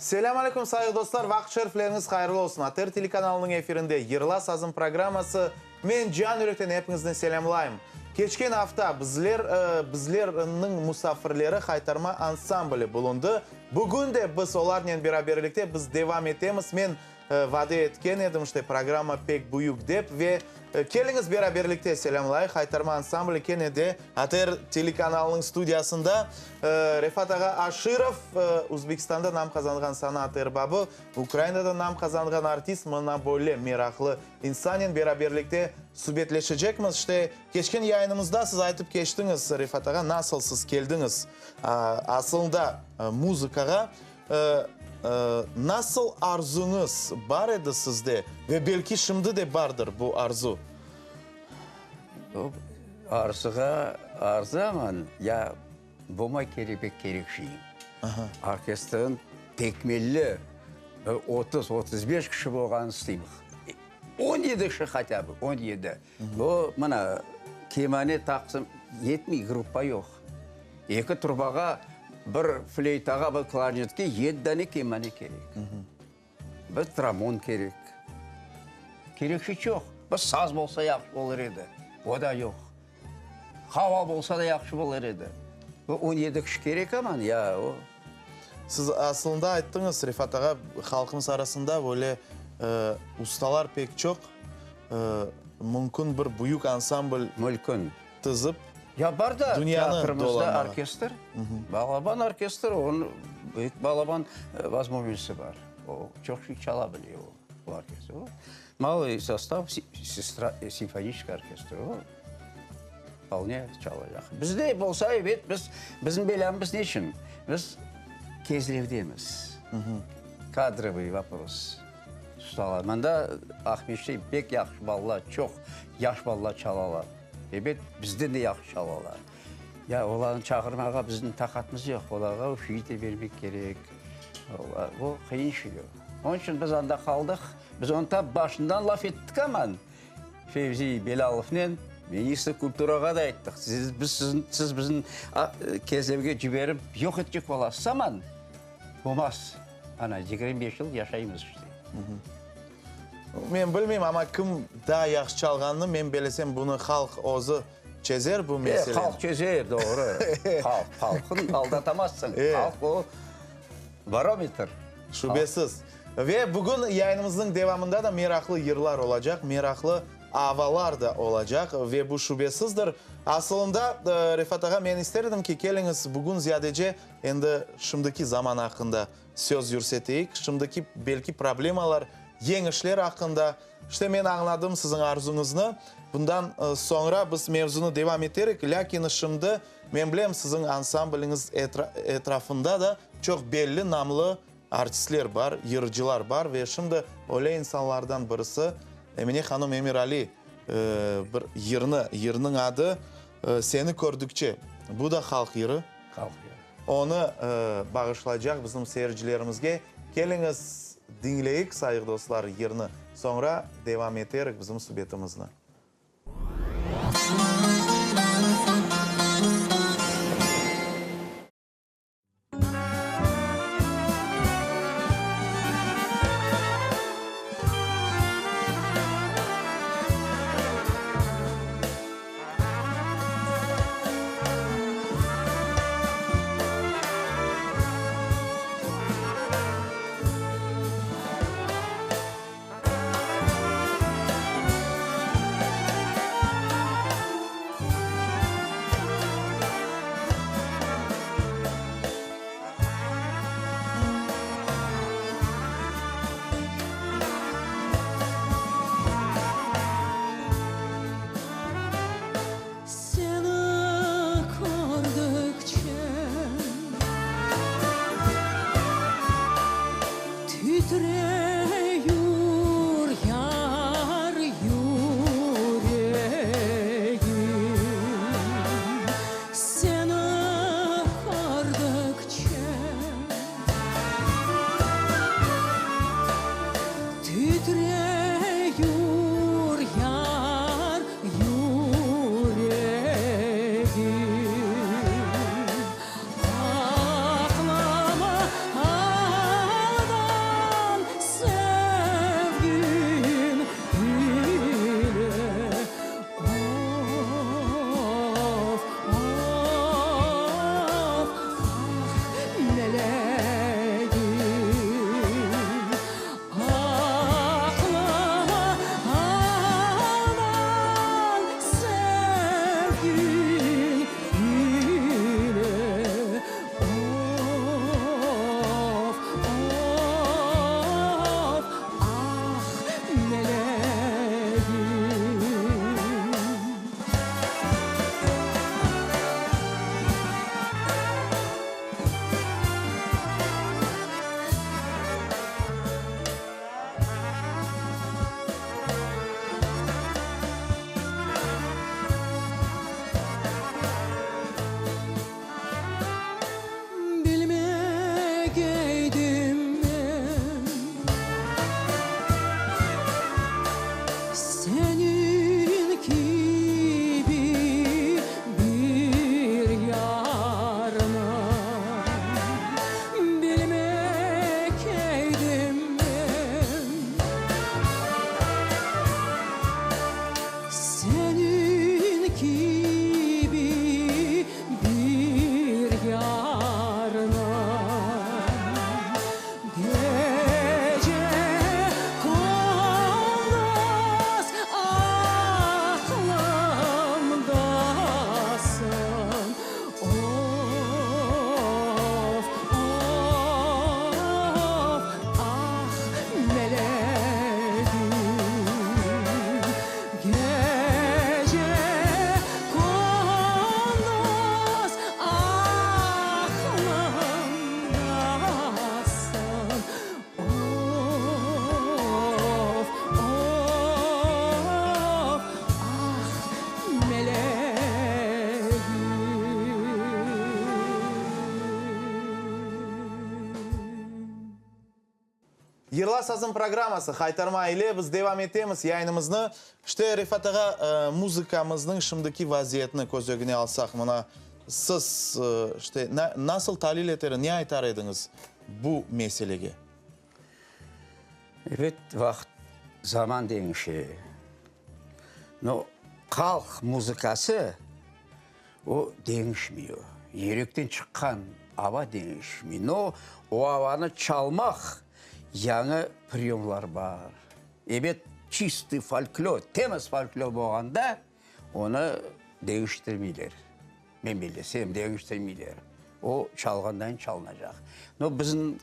Selâm aleyküm, sayğı dostlar, vaqıt şerifleriñiz hayırlı olsun! ATR telekanalınıñ efirinde Yırla sazım programması. Men can yürekten epiñizni selâmlayım. Keçken afta bizler, bizlerniñ musafirleri Haytarma ansambli bulundı. Bugün de biz olarnen beraberlikte biz devam etemiz. Men vade etken edim, işte, programma pek büyük dep ve keliñiz beraberlikte selâmlayıq Haytarma ansambli kene de ATR telekanalınıñ studiyasında. Refat ağa Aşirov, Üzbekistanda nam qazanğan sanat erbabı, Ukrainada nam qazanğan artist, mına böyle meraqlı insannen beraberlikte subetleşecekmiz. İşte, keçken yayınımızda siz aytıp keçtiñiz, Refat ağa, nasıl siz keldiñiz asılında muzıkağa. Nasıl arzuñız bar edi sizde ve belki şimdi de bardır bu arzu? Arzuğa arzı aman, ya bolmay kerek pek kerek şey. Orkestrniñ tekmelli bir 30, 35 kişi bolğanını isteymiz. 17 kişi hatâ bı, 17. O, mına, kemane taqsam, yetmey, gruppa yoq. Eki trubağa, bir fleytağa, bir klarnetke yedi dane kemane kerek. Bir trombon kerek. Kerek şey çoq. Bir saz bolsa yahşı olur edi. O da yoq. Qaval bolsa da yahşı olur edi. Bu 17 kişi kerek aman, ya o. Siz asılında ayttıñız, Refat ağa, halqımız arasında böyle ustalar pek çoq, mümkün bir büyük ansambl Mülkün. tizip, Ya bar da dünyanı teatrimizde dolanmağa. orkestr, balaban orkestr, onıñ büyük balaban vozmojnosti bar. O çoq şey çala bile o orkestr. O malıy sostav, simfoniçeskiy orkestr, o vpolne çalacaq. Bizde bolsa, ebet, biz, bizim belâmız neçün? Biz Kezlevdemiz. Kadrovıy vopros. Ustalar. Mında Aqmescitte pek yahşı balalar, çoq yaş balalar çalalar. Ebet, bizden de yahşı çalalar. Ya olarnı çağırmağa bizim taqatımız yoq, olarğa ufiyit de bermek kerek. O qıyın şey o. Onıñ içün biz anda qaldıq. Biz onı tap başından laf ettik aman Fevzi Belâlovnen, ministr kulturağa da ayttıq, siz, biz sizni, siz bizni Kezlevge ciberip yoq etecek olasız aman, olmaz. Ana, 25 yıl yaşaymız işte. Men bilmeyim, amma kim daa yahşı çalğanını, men belesem, bunı halq özü çezer bu meseleni. Halq çezer, doğru. Halq, halqın aldatamazsıñ. Halq o, barometr. Şübesiz. Ve bugün yayınımıznıñ devamında da meraqlı yırlar olacaq, meraqlı avalar da olacaq ve bu şübesizdir. Asılında, Refat ağa, men ister edim ki, keliñiz, bugün ziyadece endi şimdiki zaman aqqında söz yürseteyik, şimdiki belki problemalar, yeñişler aqqında. İşte, men añladım siziñ arzuñıznı. Bundan soñra biz mevzunı devam eterik, lâkin şimdi, men bilem, siziñ ansambliñiz etrafında da çoq belli, namlı artistler bar, yırcılar bar ve şimdi öyle insanlardan birisi Emine hanım Emirali bir yırnı, yırnıñ adı Seni kördükçe, bu da halq yırı. Halq yırı. Onı bağışlaycaq bizim seyircilerimizge. Keliñiz, diñleyik, sayıq dostlar, yırnı, soñra devam eterik bizim subetimizni. Yırla sazım programması Haytarma ile biz devam etemiz yayınımıznı. İşte, Refat ağa, muzıkamıznıñ şimdiki vaziyetini köz ögüne alsaq, mına, siz, işte, nasıl talil eter, ne aytar ediñiz bu meselege? Ebet, vaqıt, zaman deñişe. No, halq muzıkası, o deñişmiyor. Yürekten çıqqan ava deñişmiy. No, o avanı çalmaq yañı priyomlar bar. Ebet, çistıy folklor, temiz folklor bolğanda, onı deñiştirmeyler. Men bellesem, deñiştirmeyler. O çalğandan çalınacaq. No, bizim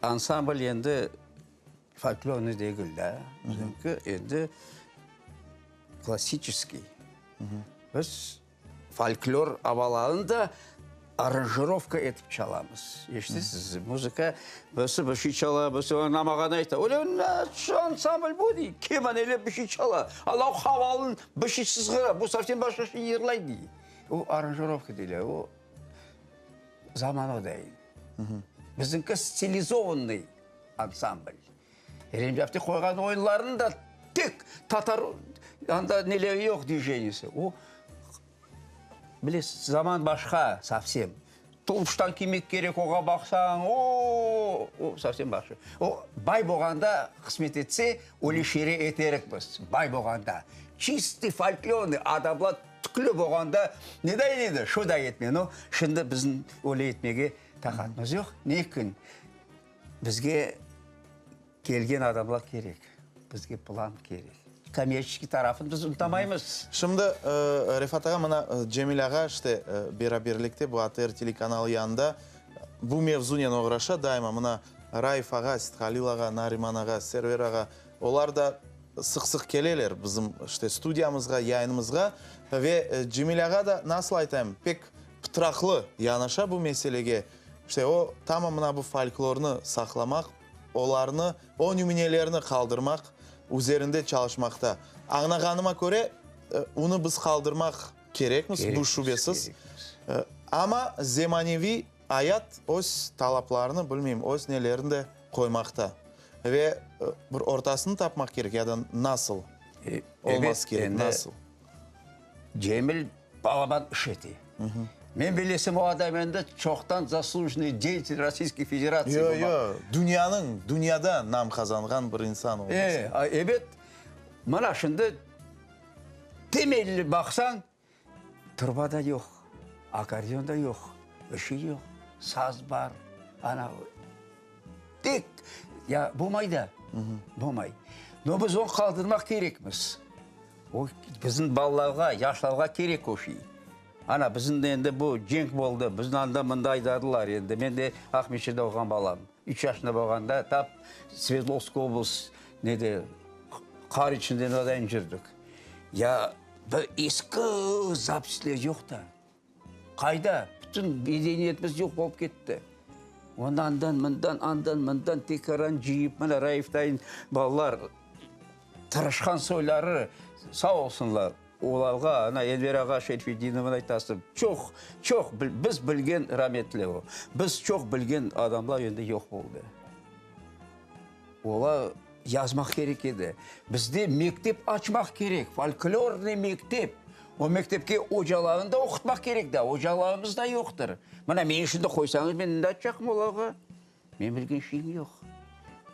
ansambl endi Folklornıy degil de, bizimki endi klassiçeskiy. Biz folklor avalarını da aranjirovka etip çalamız. Eşitesiz, muzıka birisi bir şey çala, birisi namağan ayta. Öyle şu ansambl bu dey, keman ile bir şey çala, anav havalın bir şey sızğıra, bu совсем başqa şey yırlay dey. O aranjirovka deyler, o zaman o dey. Bizimki stilizovannıy. Ansambl. Remzi apte qoyğan oyunlarnı da tek tatar, anda neleri yoq dvijeniyesi. O, bilesiz, zaman başqa sovsem. Tolupştan kiymek kerek, oğa baqsañ, o, o sovsem başqa. O, bay bolğanda, qısmet etse, öyle şere eterik biz, bay bolğanda. Çistıy folklornıy adamlar tüklü bolğanda ne dayın edi, şo da etme. No, şimdi bizim öyle etmege taqatımız yoq. Ne içün? Bizge kelgen adamlar kerek, bizge plan kerek. Kommerçeskiy tarafını biz unutamaymız. Şimdi, Refat ağa, mına Cemil ağa işte beraberlikte bu ATR telekanalı yanında bu mevzunen oğraşa daima. Mına Raif ağa, Sithalil ağa, Nariman ağa, Server ağa, olar da sıq-sıq keleler bizim işte studiyamızğa, yayınımızğa. Ve Cemil ağa da, nasıl aytayım, pek pıtraqlı yanaşa bu meselege. İşte o, tamam mına bu folklornı saqlamaq, olarnı, o nümünelerini qaldırmaq üzerinde çalışmaqta. Añlağanıma köre, onı biz qaldırmaq kerekmiz, bu şübesiz. Amma zemaneviy ayat öz talaplarını, bilmeyim, öz nelerini de qoymaqta. Ve bir ortasını tapmaq kerek ya da nasıl olması kerek, nasıl? Cemil balaban iş ete. Men bilesem, o adam endi çoqtan zaslujennıy deyatel Rossiyskiy Federatsiya Yo, yo, dünyanıñ, dünyada nam qazanğan bir insan olması. E, ebet, mına şimdi temelli baqsañ, truba da yoq, akkordeon da yoq, bir şey yoq, saz bar, ana, tek, ya bolmay da, bolmay. No biz onı qaldırmaq kerekmiz. O, bizim balalarğa, yaşlarğa kerek o şey. Ana, bizim de endi bu cenk boldı, bizni anda-mında aydadılar endi. Men de Aqmescitte oquğan balam. Üç yaşında bolğanda tap Sverdlovsk oblast nede, qar içinde nadayın cürdik. Ya bir eski zapisler yoq da. Qayda? Bütün medeniyetimiz yoq bolıp ketti. Onı andan, mından, andan, mından tekaran cıyıp, mına Raif dayın balalar tırışqan soyları sağ olsunlar. Olarğa, ana Enver ağa Şerfedinovnı aytasım, çoq, çoq biz bilgen, rametli o, biz çoq bilgen adamlar endi yoq boldı. Olar yazmaq kerek edi. Bizde mektep açmaq kerek, folklornıy mektep. O mektepke ocalarnı da oqutmaq kerek daa, ocalarımız da yoqtır. Mına meni şimdi qoysañız, men ne aytacaqım olarğa? Men bilgen şeyim yoq.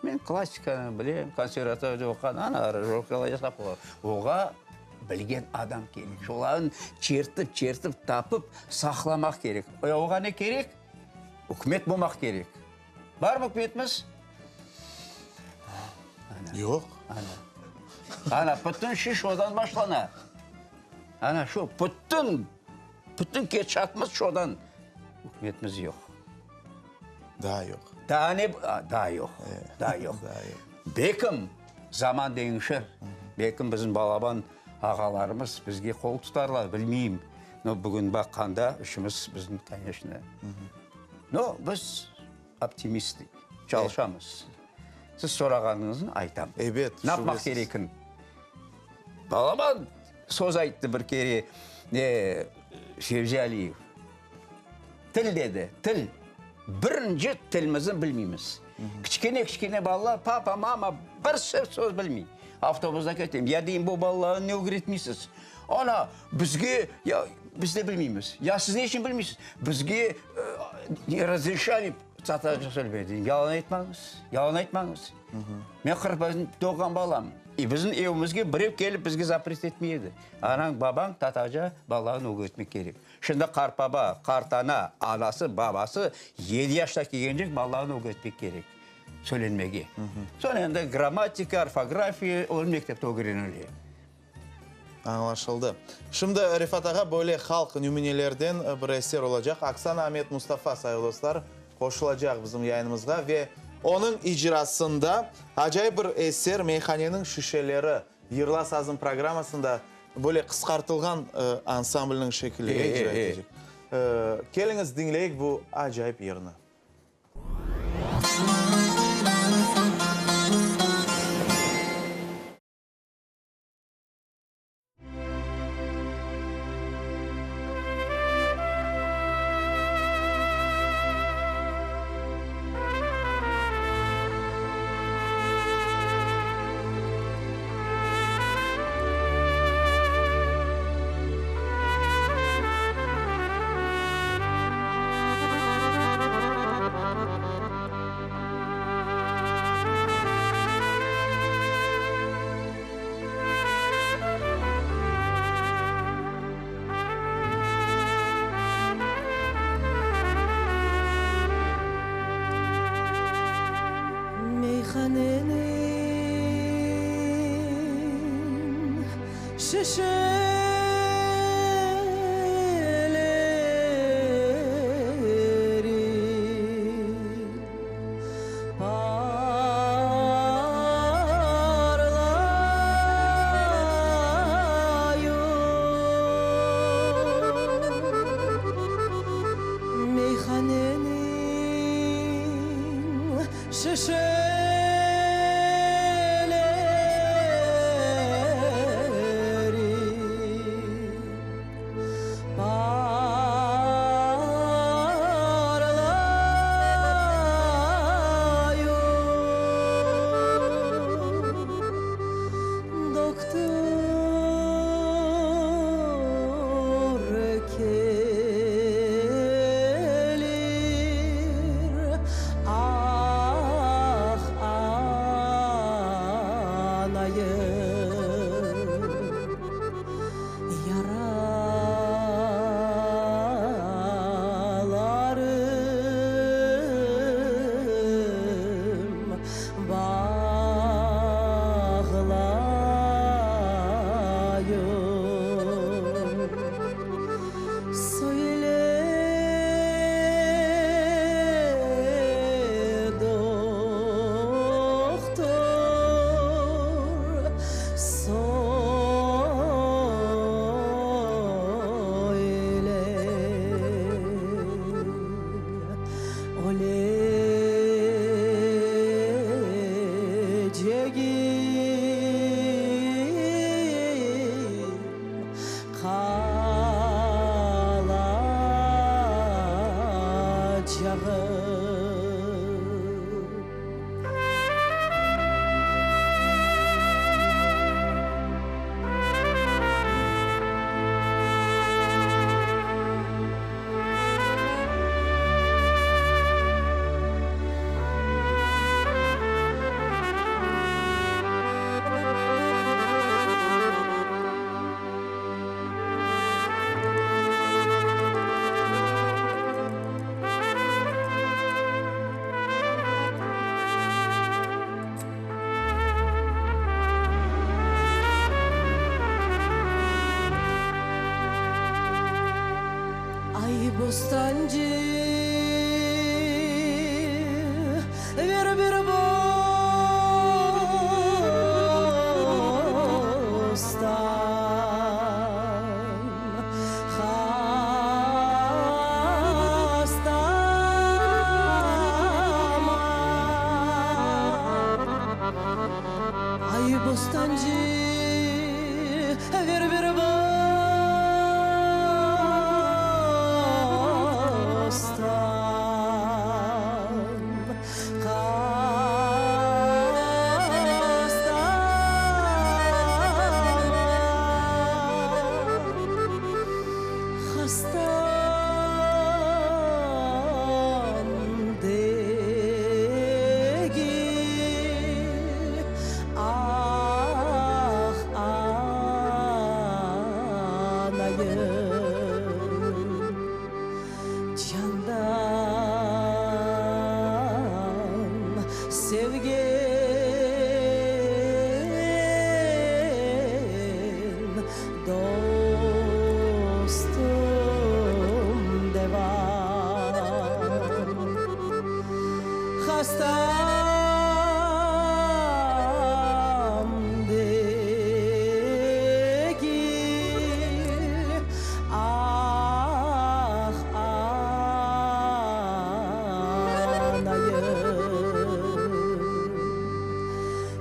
Men klassikanı bilem, konservatoriyada oquğan, ana aranjirovkalar yasap olam. Oğa bilgen adam kerek. Şolarnı çertip, çertip tapıp saqlamaq kerek. E, oğa ne kerek? Ükümet bolmaq kerek. Barmı ükümetimiz? Yoq. Ana. Ana, bütün şey şodan başlana. Ana şu, bütün, bütün ketişatımız şodan. Ükümetimiz yoq. Daa yoq. Daa ne, daa yoq, daa yoq. Belkim zaman deñişir, belkim bizim balaban ağalarımız bizge qol tutarlar, bilmeyim. No, bugün baqqanda işimiz bizim, koneçno. No, biz optimistik, çalışamız. Siz sorağanıñıznı aytam. Ebet, Ne yapmaq kerekin? Balaban söz ayttı bir kere, ne, Fevzi Aliyev. Til dedi, til. Birinci tilimizni bilmeymiz. Kiçkene-kiçkene balalar papa, mama bir söz bilmey. Avtobusda ketem, ya deyim, bu balalarnı ne ögretmeysiz? Ana, bizge, ya, biz de bilmeymiz. Ya siz ne içün bilmeysiz? Bizge ne razreşali tatarca söylemege. Deyim, yalan aytmañız, yalan aytmañız. Men 41 doğğan balam. И bizim evimizge birev kelip bizge zapret etmey edi. Anañ, babañ tatarca balalarını ögretmek kerek. Şimdi qartbaba, qartana, anası, babası yedi yaşta kelgencek balalarını ögretmek kerek söylenmege. Soñ endi grammatika, orfografiya, onı mektepte ögrenile. Añlaşıldı. Şimdi, Refat ağa, böyle halq nümünelerden bir eser olacaq. Aksana Amet Mustafa, sayılı dostlar, qoşulacaq bizim yayınımızğa ve onıñ icrasında acayip bir eser, Meyhaneniñ şişeleri Yırla sazım programmasında böyle qısqartılğan ansamblniñ şekilinde icra etecek. Keliñiz, diñleyik bu acayip yırnı. Meyhaneniñ şişeleri Meyhaneniñ şişeleri Parlayur, Dohtur kelir, ah, anayım. Yaralarım bağlayur. Söyle, dohtur, söyle, ölecegim, qalacağım. Sevgen dostum devam. Hastam degil, ah, anayım.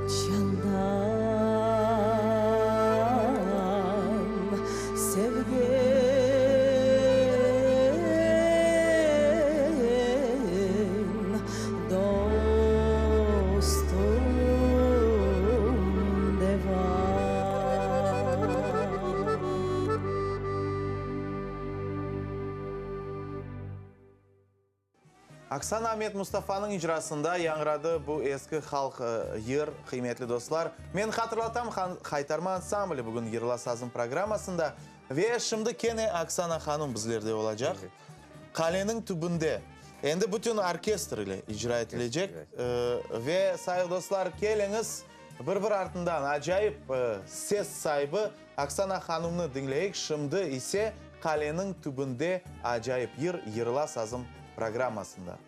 Candan sevgen dostum devam. Aksana Amet Mustafanıñ icrasında yañğıradı bu eski halq yır, qıymetli dostlar. Men hatırlatam, Haytarma ansambli bugün Yırla sazım programmasında. Ve şimdi kene Aksana hanım bizlerde olacaq. Qaleniñ tübünde. Endi bütün orkestr ile icra etilecek. Ve, sayğı dostlar, keliñiz, bir-bir artından acayip ses saibi Aksana hanımnı diñleyik, şimdi ise Qaleniñ tübünde acayip yır Yırla sazım programmasında.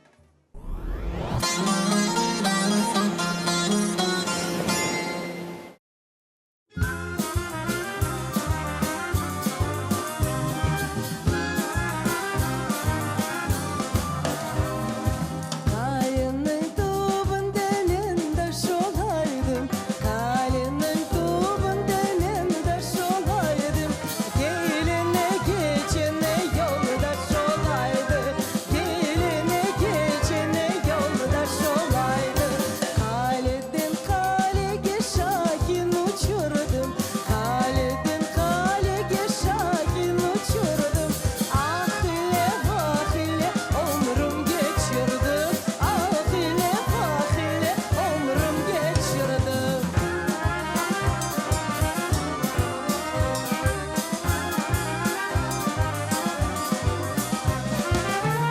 Qaleniñ tübünde men taş olaydım, Qaleniñ tübünde men taş olaydım, Kelene keçene yoldaş olaydım, Kelene keçene yoldaş olaydım. Qaleden qalege şahin uçurdım, Qaleden qalege şahin uçurdım. Ah ile, vah ile ömrüm keçirdim, Ah ile, vah ile ömrüm keçirdim.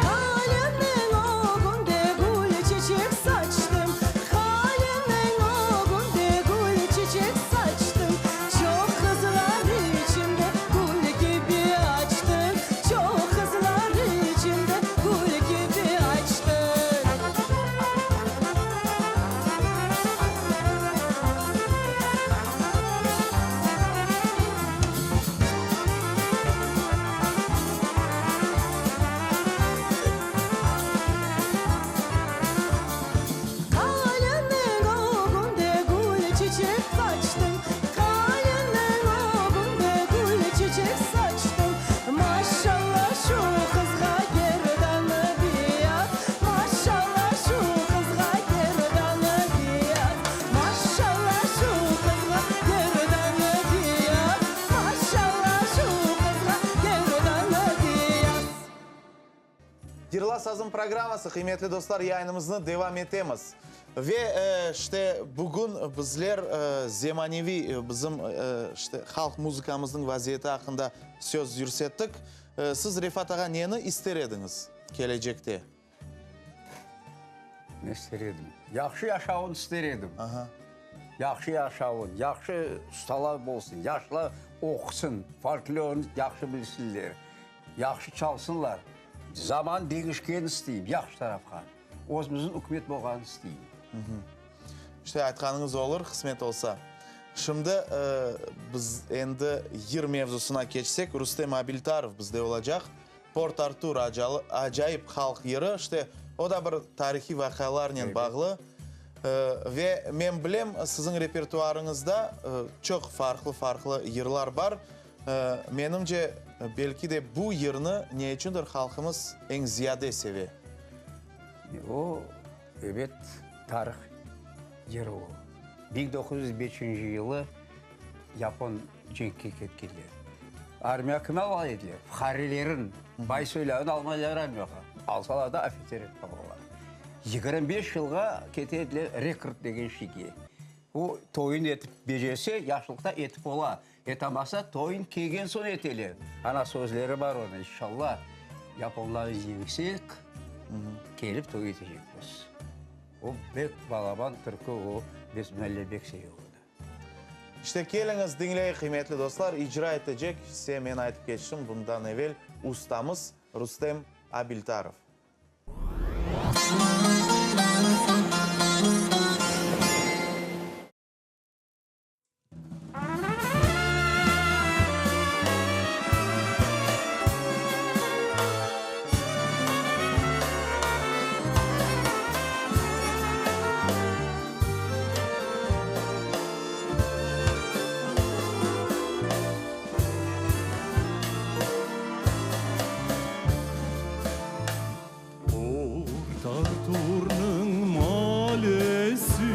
Qaleniñ ögünde gül çeçek saçtım, Qaleniñ ögünde gül çeçek saçtım, Çoq qızlar içinde gül kibi açtım, Çoq qızlar içinde gül kibi açtım. Qaleniñ ögünde gül çeçek saçtım, Qaleniñ ögünde gül çeçek saçtım. Maşallah şu qızğa gerdanı beyaz, Maşallah şu qızğa gerdanı beyaz, Maşallah şu qızğa gerdanı beyaz, Maşallah şu qızğa gerdanı beyaz. Yırla sazım programması, qıymetli dostlar, yayınımıznı devam etemiz. Ve, işte, bugün bizler zemaneviy bizim, işte, halq muzıkamıznıñ vaziyeti aqqında söz yürsettik. Siz, Refat ağa, neni ister ediñiz kelecekte? Ne ister edim? Yahşı yaşavın ister edim. Yahşı yaşavın, yahşı ustalar bolsun, yaşlar oqusın, folklornı yahşı bilsinler, yahşı çalsınlar. Zaman deñişkenini isteyim, yahşı tarafqa. Özümizniñ ükümet bolğanını isteyim. İşte, aytqanıñız olur, qısmet olsa. Şimdi biz endi yır mevzusına keçsek, Rustem Abiltarov bizde olacaq. Port-Artur acayip halq yırı, işte, o da bir tarihiy vaqialarnen bağlı. Ve men bilem, siziñ repertuarıñızda çoq farqlı-farqlı yırlar bar. Menimce, belki de bu yırnı ne içündir halqımız eñ ziyade seve. O, ebet, tarih yırı o. 1905 yılı yapon cenkke ketkenler. Armiya kimi ala ediler? Fuqarelerin, bay soylarını almaylar armiyağa. Alsalar da ofitser etip alalar. 25 yılğa kete ediler rekrut degen şeyge. O, toyun etip becerse, yaşlıqta etip ola. Etamasa, toyun kelgen soñ eteler. Ana sözleri bar onıñ, İnşallah, yaponlarnı yeñsek, kelip toy etecekmiz. O bek balaban türkü o, biz melle bek seve onı. İşte, keliñiz, diñleyik, qıymetli dostlar, icra etecek ise, men aytıp keçtim, bundan evel ustamız Rustem Abiltarov. Port-Arturnıñ malesi,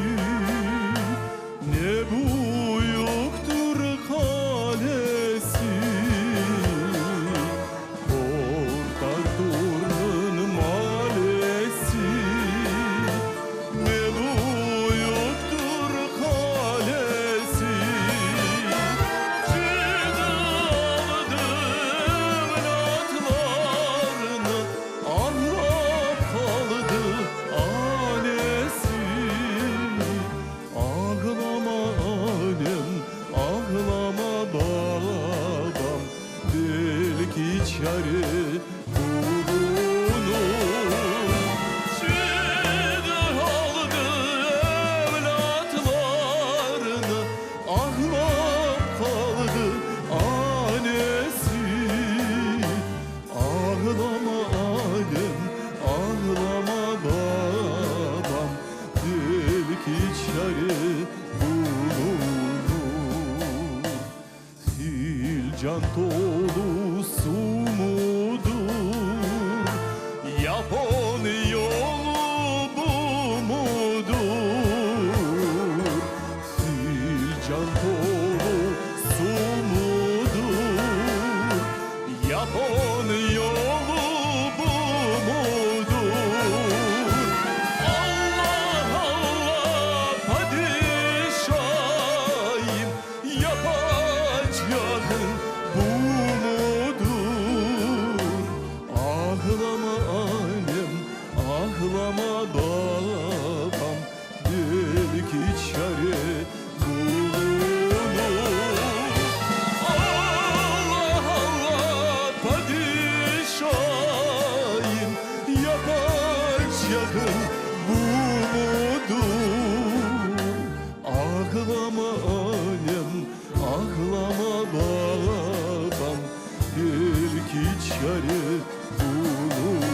Ne büyüktir qalesi. Port-Arturnıñ malesi, Ne büyüktir qalesi. Cıydı aldı evlâtlarını, Ağlap qaldı anesi. Ağlama anem, ağlama babam, Belki çare bulunur. Cıydı aldı evlâtlarını, Ağlap qaldı anesi. Ağlama anem, ağlama babam, Belki çare bulunur. Filcan tolu su mudur, Yapon yolu bu mudur? Filcan tolu su mudur, Yapon yolu bu mudur? Allah, Allah, padişahim, Yapacağın bu mudur? Ağlama annem, ağlama babam, Belki çare bulunur. Allah, Allah, padişahim, Yapacağın bu mudur? Ağlama annem, ağlama babam, Belki çare bulunur.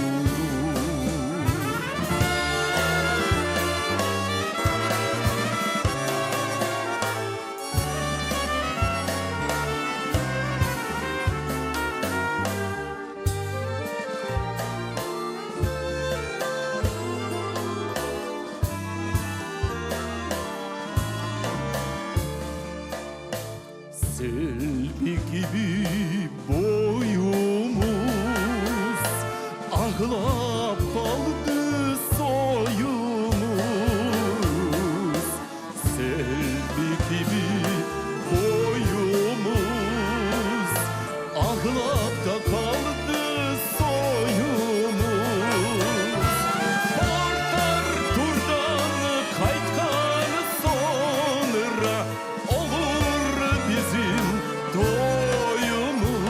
Selvi kibi boyumuz, Ağlap qaldı soyumuz. Selvi kibi boyumuz, Ağlap da qaldı soyumuz. Port-Arturdan qaytqan soñra, Olur bizim toyumuz.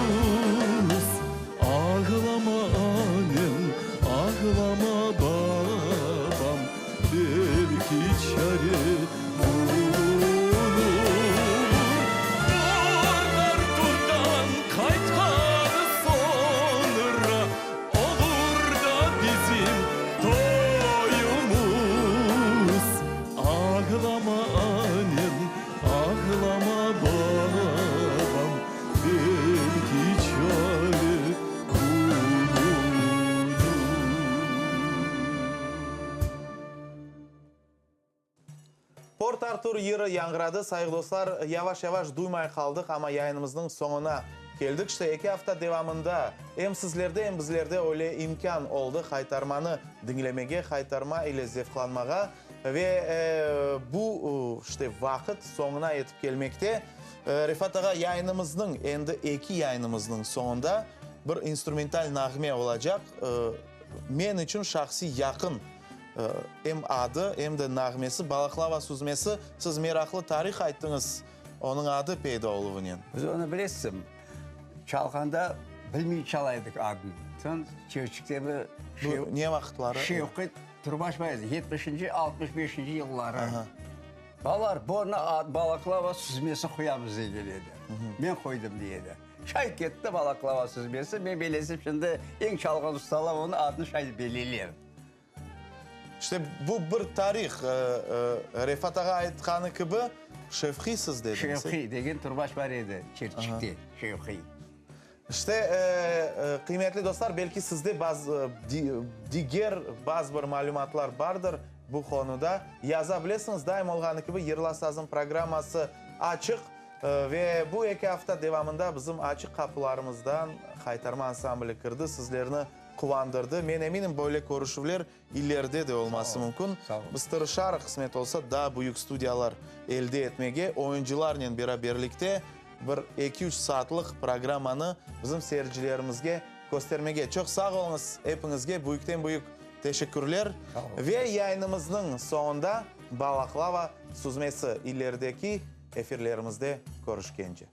Ağlama annem, ağlama babam, Belki çare bulunur. Port-Arturdan qaytqan soñra, Olur da bizim toyumuz. Ağlama annem, ağlama babam, Belki çare bulunur. Port-Artur yırı yañğıradı, sayğı dostlar, yavaş-yavaş duymay qaldıq, amma yayınımıznıñ soñuna keldik. İşte, eki afta devamında em sizlerde, em bizlerde öyle imkân oldı Haytarmanı diñlemege, Haytarma ile zevqlanmağa ve bu, işte, vaqıt soñuna yetip kelmekte. Refat ağa, yayınımıznıñ, endi eki yayınımıznıñ soñunda bir instrumental nağme olacaq. Men içün şahsiy yaqın. Em adı, em de nağmesi, Balaklava süzmesi. Siz meraqlı tarih ayttıñız, onıñ adı peyda oluvınen. Biz onı bilesizmi, çalğanda bilmey çala edik adını. Soñ Çevçikte bir Bu ne vaqıtları? Şevqi Turbaş bar edi, yetmişinci, 65-inci yılları. Balalar, bunı Balaklava süzmesi qoyamız degen edi. Men qoydım dey edi. Şay ketti Balaklava süzmesi, men bilesem şimdi eñ çalğan ustalar onıñ adını şay bileler. İşte bu bir tarih. Refat ağa aytqanı kibi, Şevqiy siz dediñiz. Şevqiy degen turbaş bar edi Çirçikte, Şevqiy. İşte, qıymetli dostlar, belki sizde bazı diger bazı bir malümatlar bardır bu qonuda. Yaza bilesiñiz, daim olğanı kibi Yırla sazım programması açıq ve bu eki afta devamında bizim açıq qapılarımızdan Haytarma ansambli kirdi, sizlerni quvandırdı. Men eminim, böyle körüşüvler ileride de olması mümkün. Biz tırışarıq, qısmet olsa, daa büyük studiyalar elde etmege, oyuncılarnen beraberlikte bir eki-üç saatlıq programmanı bizim seyircilerimizge köstermege. Çoq sağ oluñız epiñizge, büyükten-büyük teşekkürler. Ve yayınımıznıñ soñunda Balaklava süzmesi ilerideki efirlerimizde körüşkence.